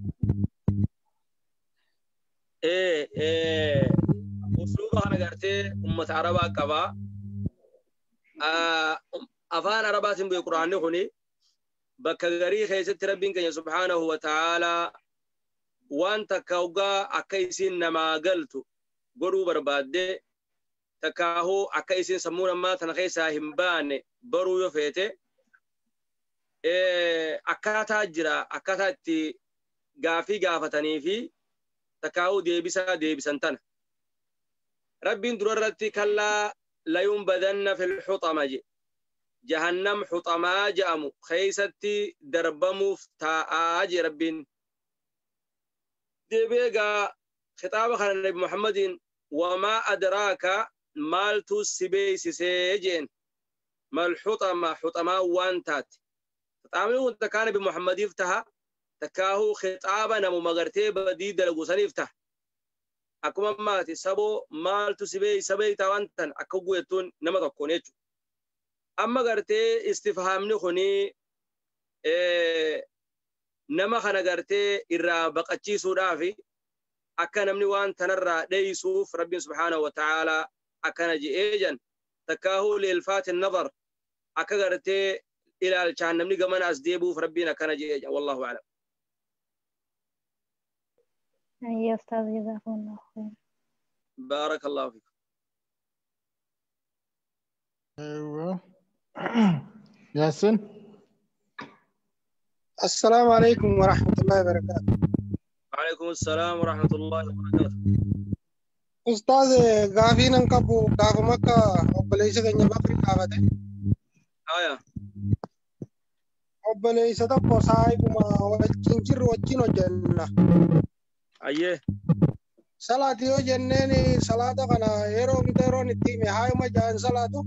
إيه أسلوب أنا قرأت أمة عربة كبا أفان عربات بالقرآن هني bakka garii keessatti rabbiin keenya subhaanahu wa ta'aalaa waan takka hoggaa akka isin namaa galtu godhuu barbaadde takkaahuu akka isin sammuu namaa tana keessaa hin baane baruu yoo feete akkaataa jira akkaataa itti gaafii gaafatanii fi takkaahuu deebisaa deebisan tana. Rabbiin durarratti kallaa layunbadanna fil xuxama je jahannam xuxamaa je'amu keeysatti darbamuuf taa'aa je rabbiin. Deebi'ee gaa khitaaba kana Nabi Muhammadiin wamaa adraaka maaltu si beeysisee jeen mal xuxama xuxamaa waan taate. Xaxaamni kun takkaa Nabi Muhammadiif taha Takkaahuu khixaaba namuma gartee badii dalagu saniif ta'a. Akkuma ammaati saboo maaltu si beeysa beeytaa waan tan akka guutuun nama tokkoon jechuudha. Amma gartee istifhaamni kuni nama kana gartee irraa baqachiisuudhaaf akka namni waan tanarraa dheeysuuf Rabbiin subhaanahu wa ta'aalaa akkana je'ee jan takkaahuu liilfaati nazar akka gartee ilaalchaan namni gamana as deebi'uuf Rabbiin akkana je'ee jan wallahu a'lam. يا أستاذ جزاكم الله خير. بارك الله فيك. أيوة ياسين. السلام عليكم ورحمة الله وبركاته. وعليكم السلام ورحمة الله وبركاته. أستاذ غافين أنكبو غاف مكة أبليس كنيا بكري غافته. آية. أبليس تبقى صاحب ما وجين جر وجين وجنة. أيه. صلاة يو جنني صلاة كنا يرو مترو نتيمه هاي ما جان صلاة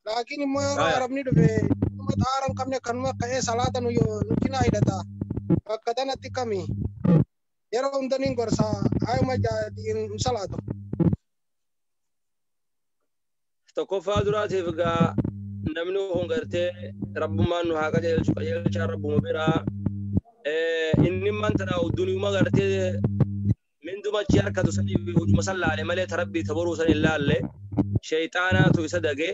لكن ما يرو عربني دفع ما تارن كم نكمل كأي صلاة نيو نجينا إيدتا كذا نتكمي يرو متنين كورسا هاي ما جان صلاة. تكفى دراتي فجا نمنو هنغرتي رب ما نو هكذا يلش رب مبرا إني ما ترى الدنيا ما غرتي من دوما تشارك تسني وجه مسلا على ملء تربي تبرو سن الله اللي شيطانا تيصدقه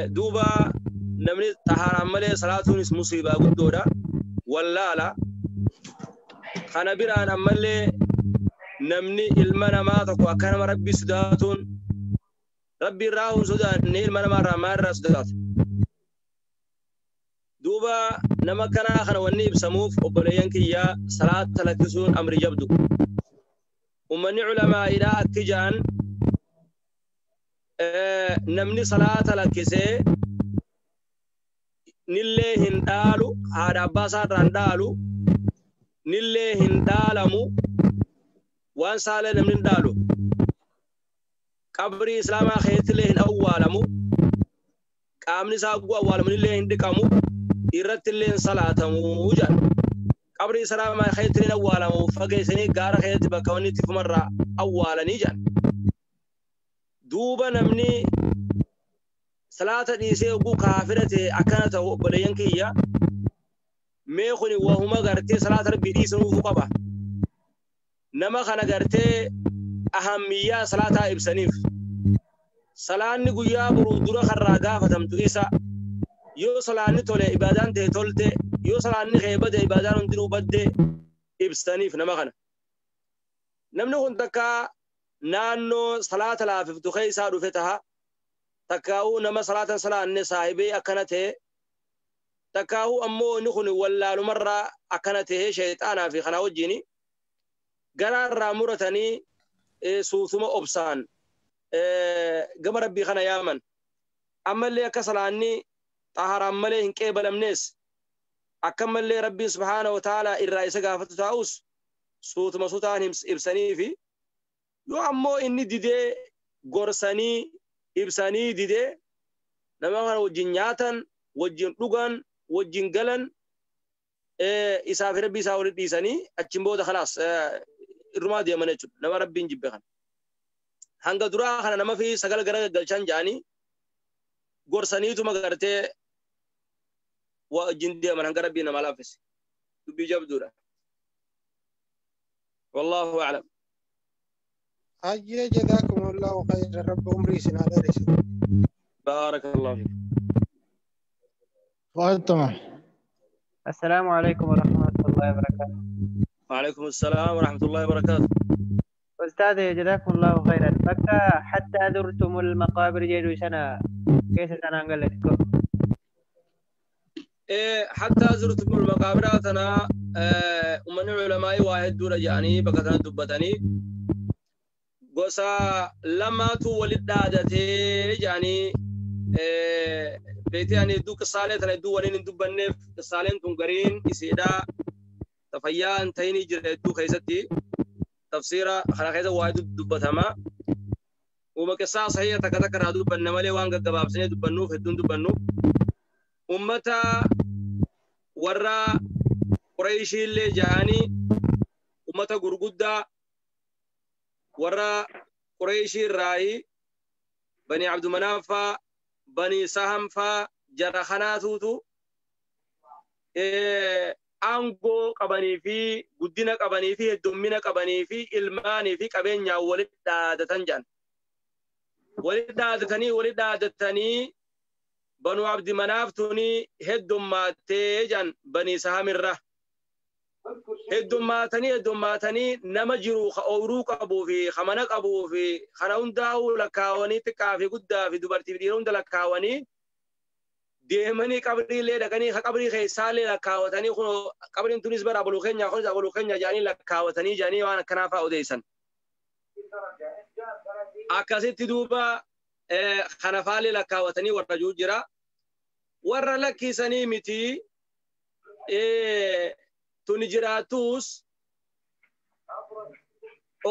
دوبا نمني طهارة ملء صلاة مصيبة قدورة ولا لا خنا بيران أملي نمني المنا ما تقوى كان ربي سداتون ربي راهون سدات نيل منا ما رما سدات دوبا نما كان خنا وني بسموف وبلينك يا صلاة تلكسون أمر جبدو ومن علماء إلى أكجان نمني صلاة تلكسي نلي هندالو هذا باسا راندالو نلي هندالمو وان سالة نمني دالو قبري إسلام خيت لهن أولمو قامني ساقو أولمو نلي هندكمو irratti illeen salaatamuu jedhan qabrii islaamaa keessatti awwaalamu fageessanii gaara keessatti bakka wanni itti fumarraa awwaalanii jedhan duuba namni salaata dhiisee oguu kaafira ta'e akkana ta'u obboleeyyan kiyya mee kuni wahuma gartee salaata rabbii dhiisuufu qaba nama kana gartee ahammiyyaa salaataa ibsaniif salaanni guyyaa boruu dura karraa gaafatamtu isa yoo salaanni tole ibaadaan ta'e tolte yoo salaanni kee bade ibaadaan hundinuu badde ibsaniif nama kana namni kun takka naannoo salaata laafiftu keessaa dhufe taha takkaa'uu nama salaatan salaanne saahibee akkana ta'e takkaa'uu ammoo inni kun wallaalumarraa akkana ta'e sheexaanaa fi kanaa wajjini garaarraa muratanii suutuma obsaan gama rabbii kana yaaman ammallee akka salaanni طهران ملي هن قبلمنس اكمل لي ربي سبحانه وتعالى الرئيس غافتو تاوس صوت مسوتان ابسني في يو امو اني ديدي غورساني ابسني ديدي نما وجنياتن وجن دغان وجن غلن اساف ربي ساول ديساني اچين بودا خلاص الرما دي منچ نما ربي جيبخن هنگا درا خنا نما في سغل غرا غلچان جاني gorsaniituma gartee wajjin deeman hanga rabbii nama laaffise dubbii jabduudha wallahu a'lam. Hayyee jazakumullahu khayran rabbi umrii isin haa dheeressu. Barakallahu fiik. فؤاد تمام. السلام عليكم ورحمة الله وبركاته. وعليكم السلام ورحمة الله وبركاته. أستاذ جزاكم الله خيرا. بكا حتى زرتم المقابر جيدو سنة كيف سنة لكم؟ إيه حتى زرتم المقابر تنا ومن علماء واحد دور جاني بكتنا دبتني قصة لما تولد دادتي جاني بيتي يعني دوك صالح تنا دو ولين دبنف صالح تنقرين يسيدا تفيان تيني جري دو خيستي تفسيره خلا خيزة واحد دبتهما وما كسا صحيح تكتك رادو بنمالي وانغا قباب سنة دبنو خدون دبنو أمتا Warra Qurayshiillee ja'anii ummata gurguddaa warra Qurayshii irraayi Bani Abdumanaaf faa Bani Saham faa jara kanaatuutu aangoo qabanii fi guddina qabanii fi heddummina qabanii fi ilmaanii fi qabeenyaan walitti dhaadatan jedhan. Walitti dhaadatanii Banu Abdi Manaaf tuni heddummaattee jedhan Bani Sahamirra. Heddummaatanii nama jiru ka ooyiruu qabuu fi ka mana qabuu fi kana hundaa'uu lakkaawanii xiqqaa fi guddaa fi dubartii fi dhiira hunda lakkaawanii deemanii qabriilee dhaqanii ka qabrii keessaallee lakkaawatanii kun qabriin tunis bara abaluu keenya kunis abaluu keenya jedhanii lakkaawatanii jedhanii waan akkanaa fa'aa odeessan. Akkasitti duuba kana faallee lakkaawatanii warra jiru jira. Warra lakkisanii miti tuni jiraatus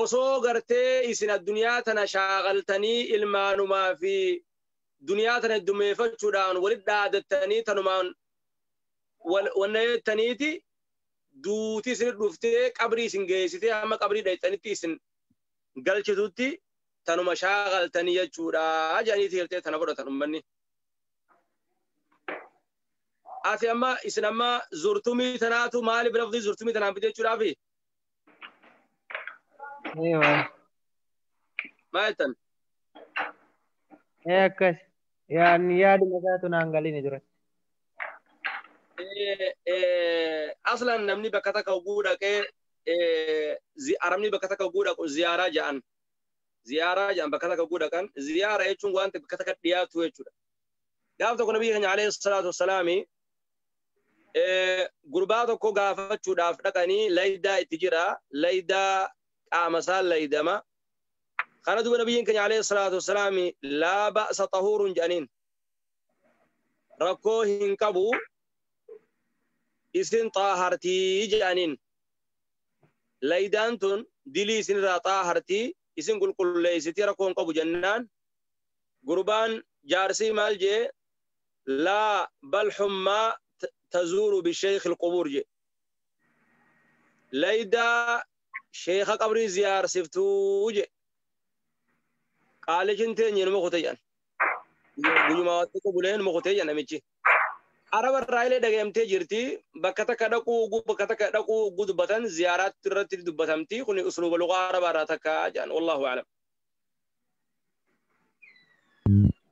osoo gartee isin addunyaa tana shaakaltanii ilmaanumaa fi duniyaa tana heddummeeffachuudhaan walitti dhaadattanii tanumaan wanna jettaniiti duuti isin dhuftee qabrii isin geessitee hamma qabrii dhayxanitti isin galchitutti tanuma shaakaltanii jechuudha jedhaniiti hirtee tana fudhatan ummanni. Ati amma isin amma zurtumii tanaatu maaliif lafti zurtumii tanaan fide jechuudhaafi? Eewa. Maal jettan? Ee akkas. Yaadni yaaduma isaatu naan galini duratti. Aslan namni bakka takka hogguu dhaqee arabni bakka takka hogguu dhaqu ziyaaraa jedhan. Ziyaaraa jedhan bakka takka hogguu dhaqan. Ziyaara jechuun wanta bakka takka dhiyaatu jechuudha. Gaaf tokko nabiyyi keenya alayhi salaatu wassalaami gurbaa tokko gaafachuudhaaf dhaqanii laydaa itti jira. Laydaa qaama isaa laydama. Kana duuba nabiyyiin keenya alayhi salaatu wassalaami laa ba'sa xahuurun jedhaniin. Rakkoo hin qabu isin xaahartii jedhaniin. Laydaan tun dilii isinirraa xaahartii isin qulqulleessitii rakkoo hin qabu jennaan. Gurbaan jaarsii maal jee laa bal hummaa tazuuru bisheekh ilqubuur jee. Laydaa sheekha qabrii ziyaarsiftuu jee. Qaalichin teenye numa kute jedhan. Guyyumaa tokko bulee numa kute jedhan namichi. Araba irraa illee dhagayamtee jirti. Bakka takka dhaquu bakka takka dhaquu dubbatan ziyaaraatti irratti dubbatamti. Kun usluuba lugaa arabaa irraa takka jedhan. Wallahu a'lam.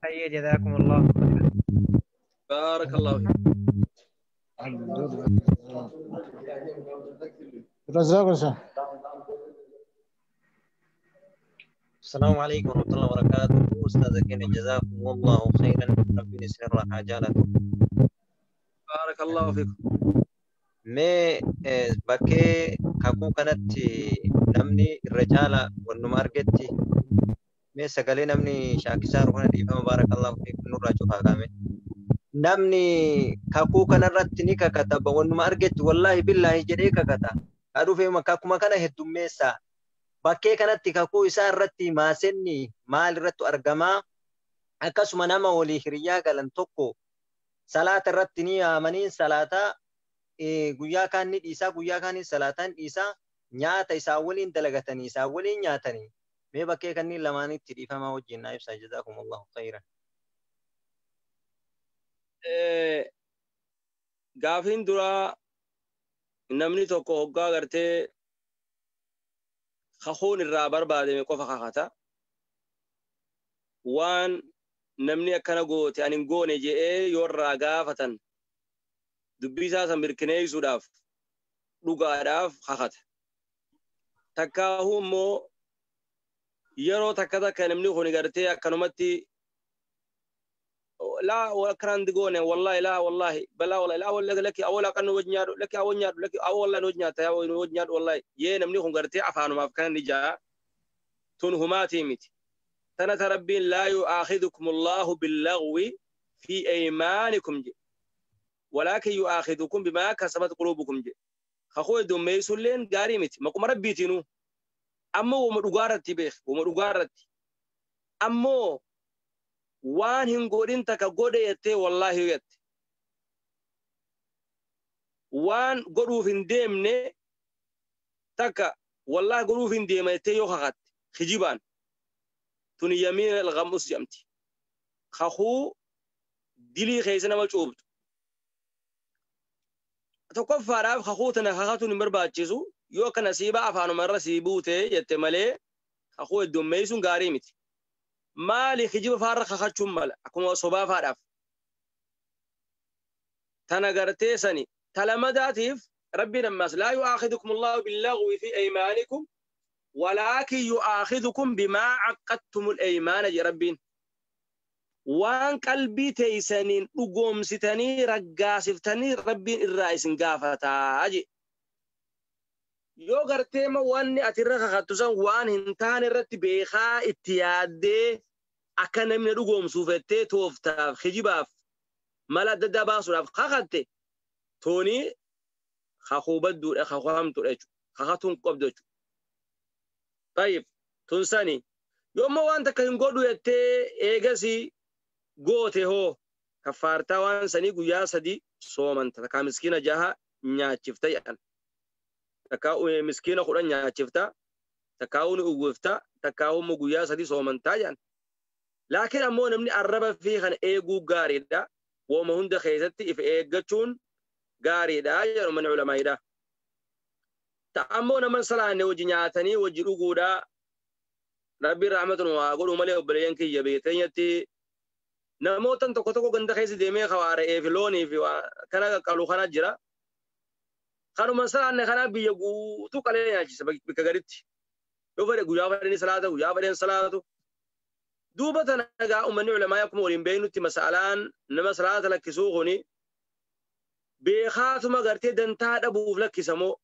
Hayyee jazaakumullahu khairan. Baarakallahu fiik. رزاق وسام. السلام عليكم ورحمة الله وبركاته. أستاذ كين جزاكم الله خيرا. ربي يسر حاجاتكم. بارك الله فيكم. Mee bakkee kakuu kanatti namni irra caala wannuma argetti mee sagalee namni shaakisaa jiru kana dhiifama baarakallahu fiikum nurraa cufaa kaame. Namni kakuu kanarratti ni kakata wannuma argetti wallaahi billaahi jedhee kakata. Haa dhufee kakuma kana heddummeessa. Bakkee kanatti kakuu isaa irratti maasenni maal irratti argamaa? Akkasuma nama walii hiriyaa galan tokko salaata irratti ni yaamanii salaata guyyaa kaan ni dhiisaa guyyaa kaan salaataan dhiisaa nyaata isaa waliin dalagatanii isaa waliin nyaatanii mee bakkee kanneen lamaanitti dhiifamaa wajjin naa ibsaa jazaakumullahu khairan. Gaafiin duraa namni tokko hoggaa gartee kakuun irraa barbaadame qofa kakata. Waan namni akkana goote ani hin goone je'ee yoo irraa gaafatan dubbii isaa san mirkaneessuudhaaf dhugaadhaaf kakata. Takkaahuu immoo yeroo takka takka namni kun gartee akkanumatti laa akkanaan goone wallahi laa wallahi balaa wallahi laa wallahi lakki awwala kan nu wajji nyaadhu lakki awwal nyaadhu lakki awwal nu wajji nyaata yaa nu wajji nyaadhu wallahi yee namni kun gartee afaanumaaf kana ni jaa tun humaatii miti. Tana tarabbiin laa yu'aakhidhukum Allahu billaghwi fi aymaanikum je walaakin yu'aakhidhukum bimaa kasabat quluubukum je. Kakuu heddummeessulleen gaarii miti maquma rabbiitiinuu ammoo wama dhugaarratti beek wama dhugaarratti ammoo waan hin godhin takka godhe jettee wallaahi jette. Waan godhuuf hin deemne takka wallahi godhuuf hin deema jettee yoo kakatte kijibaan tuni yamiina al-ghamus jedhamti. Kakuu dilii keessa nama cuubtu. Tokkoffaadhaaf kakuu tana kakatuun hin barbaachisu yoo akka nasiibaa afaanuma irra sii buute jette malee kakuu heddummeessuun gaarii miti. Maali kijiba faarra kakachuun mala akkuma sobaa faadhaaf. Tana gartee sani talamadaatiif rabbiin ammas laa yu'aakhidhukum Allahu billaghwi fi aymaanikum walaakin yu'aakhidhukum bimaa caqqadtumul aymaana jedhe rabbiin. Waan qalbii teeysaniin dhugoomsitanii raggaasiftanii rabbiin irraa isin gaafataa jedhe. Yoo gartee ma wanni ati irra kakattu san waan hin taane irratti beekaa itti yaaddee akka namni dhugoomsuuf jettee tooftaaf kijibaaf mala adda addaa baasuudhaaf kakatte tooni kakuu badduudha kakuu hamtuudha jechuudha. Kakatuun qabdu jechuudha. Tayyib tun sani yoommoo waan takka hin godhu jettee eegasii goote hoo kaffaartaa waan sanii guyyaa 3 soomanta takkaa miskiina 6 nyaachifta jedhan. Takkaa miskiina 10 nyaachifta takkaa ni uwwifta takkaa immoo guyyaa 3 soomantaa jedhan. Laakiin ammoo namni arraba fi kana eeguu gaariidha. Wooma hunda keessatti if eeggachuun gaariidha jedhu manni culamaa'idha. Ammoo nama salaanne wajji nyaatanii wajji dhuguudha. Rabbiin rahmatu nu haa godhu malee obboleeyyan kiyya beekteenyatti namootan tokko tokko ganda keessa deemee kawaa re'ee fi loonii fi kana qaqqalu kana jira. Kanuma salaanne kana biyya guutuu qalee nyaachisa bakka gaditti. Yoo fedhe guyyaa fedhanii salaata guyyaa fedhan salaatu. Duuba tana egaa uummanni culamaa akkuma waliin beeknutti mas'alaan nama salaata lakkisuu kuni beekaatuma gartee dantaa dhabuuf lakkisa moo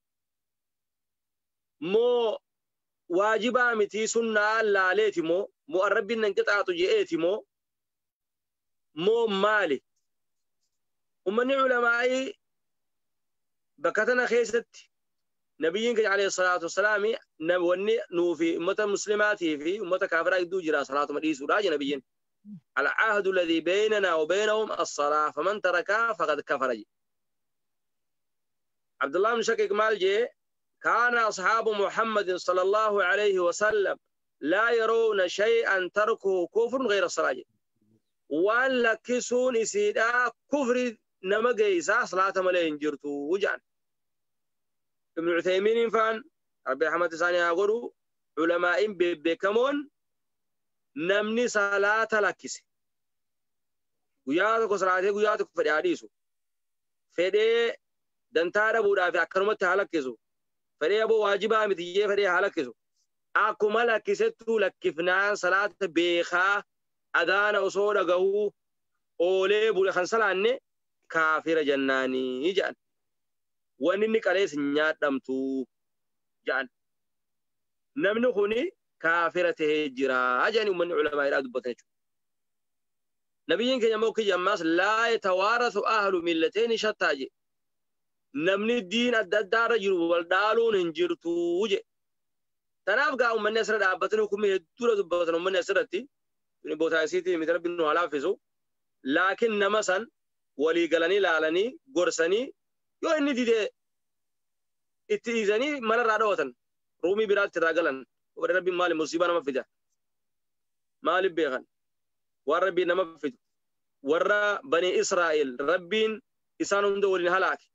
moo waajibaa miti sunnaa laaleeti moo moo arrabbiin nan qixaatu je'eeti moo moo maali? Uummanni culamaa'ii bakka tana keessatti nabiyyiin keenya alayhi salaatu wassalaam wanni nuufi ummata muslimaatii fi ummata kaafiraa gidduu jira salaatuma dhiisuudha jedhe nabiyyiin. Al-ahdu alladhii baynanaa wa baynahum as-salaa faman tarakaa faqad kafara jedhe. Abdullah ibn Shaqiq maal jee kaana ashaabu Muhammadin sallallahu alayhi wa sallam laa yarawna shay'an tarkuhu kufrun ghayra as-salaa jedhe. Waan lakkisuun isiidhaa kufri nama geessaa salaata malee hin jirtu jedhan. Ibn Uthaymiin faan Rabbi rahmata isaanii haa godhu culamaa'iin beekamoon namni salaata lakkise guyyaa tokko salaatee guyyaa tokko fedhee haa dhiisu fedhee dantaa dhabuudhaaf akkanumatti haa lakkisu fedhee aboo waajibaa mitiyyee fedhee haa lakkisu akkuma lakkisettuu lakkifnaan salaata beekaa adaana osoo dhagahuu oolee bule kan salaanne kaafira jennaanii jedhan. Wanni inni qalees nyaadhamtu jedhan. Namni kuni kaafira tahee jira jedhani uummanni culamaa'idhaa dubbatan jechuudha. Nabiyyiin keenya immoo kiyya ammaas laa yatawaarathu ahlu millateeni shattaa jedhe. Namni diin adda addaarra jiru wal dhaaluun hin jirtu jedhe. Tanaaf gaa uummanni asirra dhaabbatanii hukumii hedduudha dubbatan uummanni asirratti tuni bootaayisiitii miti rabbiin nu haa laaffisu. Laakiin nama san walii galanii laalanii gorsanii yoo inni dide itti dhiisanii mana irraa dhawatan ruumii biraatti irraa galan warri rabbiin maali musiibaa nama fida maaliif beekan waan rabbiin nama fidu warra bani Israa'el rabbiin isaan hunda waliin halaake.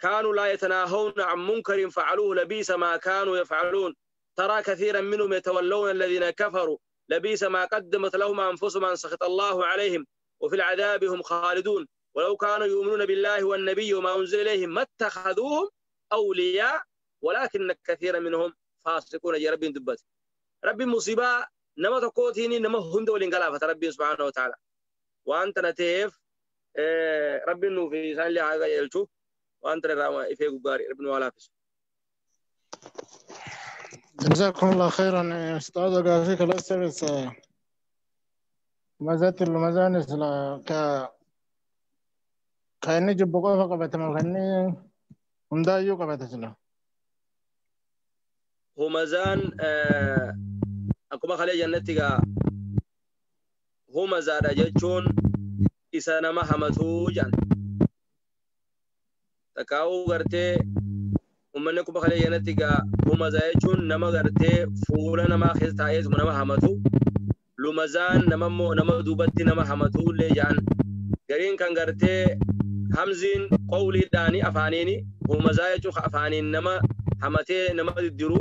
كانوا لا يتناهون عن منكر فعلوه لبئس ما كانوا يفعلون ترى كثيرا منهم يتولون الذين كفروا لبئس ما قدمت لهم أنفسهم أن سخط الله عليهم وفي العذاب هم خالدون ولو كانوا يؤمنون بالله والنبي وما أنزل إليهم ما اتخذوهم أولياء ولكن كثيرا منهم فاسقون. يا ربي دبت ربي مصيبة نما تقوتيني نما هند والإنقلافة ربي سبحانه وتعالى وأنت نتيف ربي إنه في سان لي هذا يلشو وأنت رأى في غاري ربي ولا فيس. جزاكم الله خيرا يا أستاذ قافيك الأسرس ما زالت المزانس ك كأني جب قفا قبت مغني همدايو قبت سلا همزان akkuma kalee jennetti gaa humazaadha jechuun isa nama hamatuu jedhan. Takkaa'uu gartee uummanni kuma kalee yanatti gaa humazaa jechuun nama gartee fuula namaa keessa taa'eetuma nama hamatu. Lumazaan nama immoo nama duubatti nama hamatu illee jedhan. Gariin kan gartee hamziin qawliidhaani afaaniini humazaa jechuun afaaniin nama hamatee nama diddiru.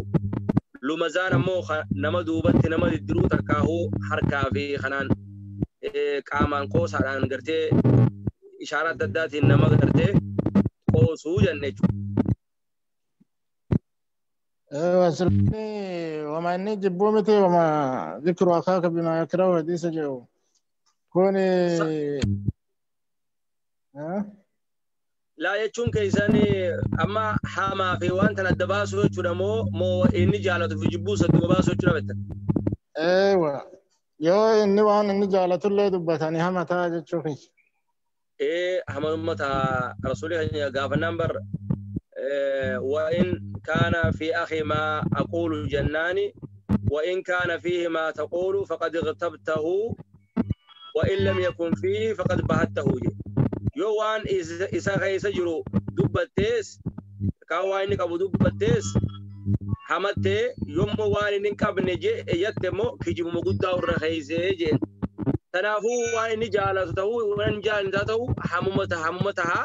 Lumazaan ammoo nama duubatti nama diddiru takkaahuu harkaa fi kanaan qaamaan qoosaadhaan gartee ishaaraa adda addaatiin nama gartee qoosuu jenne jechuudha. ايوه سلمي وما اني جبومتي وما ذكر اخاك بما يكره حديث جو كوني ها Laa jechuun keessan amma hamaa fi waan tana adda baasuu jechuudha moo inni jaalatu fi jibbuu isa adda baasuu jechuudha beektan. ايوه yoo inni waan inni jaalatullee dubbatanii hamataa jechuu kiyya. Ee hamadumma taa rasuulli keenya gaafannaan bar وإن كان في أخي ما أقول جناني وإن كان فيه ما تقول فقد اغتبته وإن لم يكن فيه فقد بهته yoo waan isa keessa jiru dubbattees kaan waan inni qabu dubbattees hamattee yommuu waan inni hin qabne jette immoo kijibuma guddaa irra keessee jeen. Kanaafuu waan inni jaalatu ta'uu waan inni jaalatu ta'uu hamuma ta'a hamuma ta'a.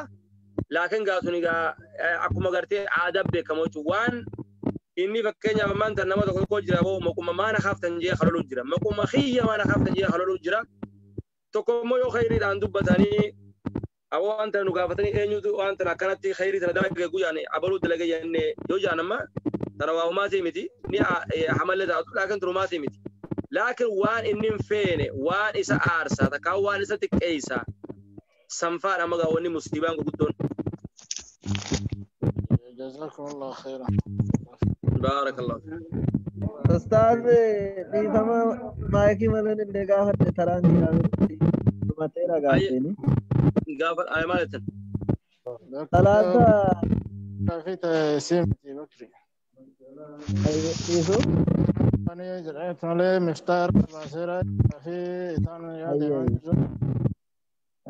Laakiin gaasuni egaa akkuma gartee aadaa beekamu jechuudha. Waan inni fakkeenyaaf ammaan tan nama tokko tokko jira boo maquma maana kaaftan jee haloluu jira. Maquma xiyya maana kaaftan jee haloluu jira. Tokko immoo yoo khayriidhaan dubbatanii aboo waan tana nu gaafatanii eenyutu waan tana akkanatti khayrii tana dalage guyyaan abaluu dalage jennee yoo jaan amma tana waa humaatii miti ni hamalle taatu laakiin turumaatii miti. Laakiin waan inni hin feene waan isa aarsaa takkaa waan isa xiqqeessaa sanfaadha amma gaawwanni musiibaan gurguddoon. جزاكم الله خيرا. بارك الله. Ustaaz dhiifama maayikii malee illee gaafadhe taraan jiraatutti dhumateera gaafteeni. Gaafa ay maal jettan? Salaata في سيمتي بكري. dhiisu أنا جرأت مالي مفتار باسيرة في إتان يا ديوان.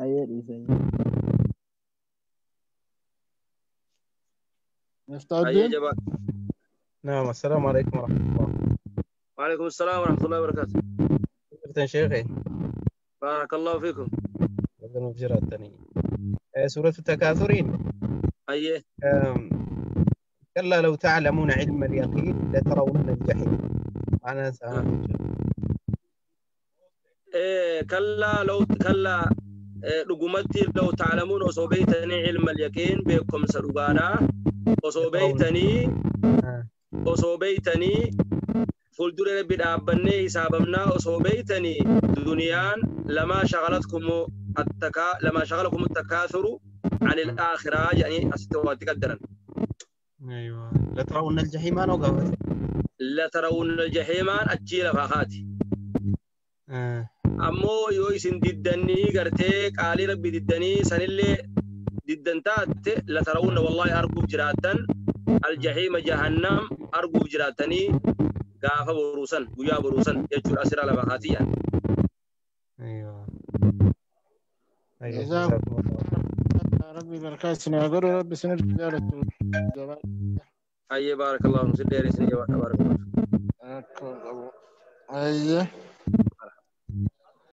ayyee dhiise. مفتاح Ayyee الدين. jabaa. نعم السلام عليكم ورحمة الله. وعليكم السلام ورحمة الله وبركاته. كيف شيخي؟ بارك الله فيكم. ربنا بجراتني. سورة التكاثرين. Ayyee. كلا لو تعلمون علم اليقين لترون الجحيم. معناها سامع. كلا لو كلا dhugumatti لو تعلمون osoo beeytanii علم اليقين beekumsa dhugaadhaa osoo beeytanii osoo beeytanii fuuldura rabbi dhaabbannee hisaabamnaa osoo beeytanii duniyaan lamaa shagalatkum attaka lamaa shagalakum attakaasuru عن الآخرة يعني asitti waatti qaddaran. أيوة لترون الجحيم أنا وقفت. لترون الجحيم achii lafaa kaati. Ammoo yoo isin diddanii gartee qaalii rabbi diddanii sanillee diddan taatte latarawunna wallaahi arguuf jiraattan aljahiima jahannam arguuf jiraattanii gaafa boruusan guyyaa boruusan jechuudha asirraa lafa kaatiyyan. أيوة أيوة جزاكم جزاكم الله. ربي بركات سنة ربي سنة رجالة. Ayyee baarakallahu sin dheeressin jabaadha baarakallahu. أيه.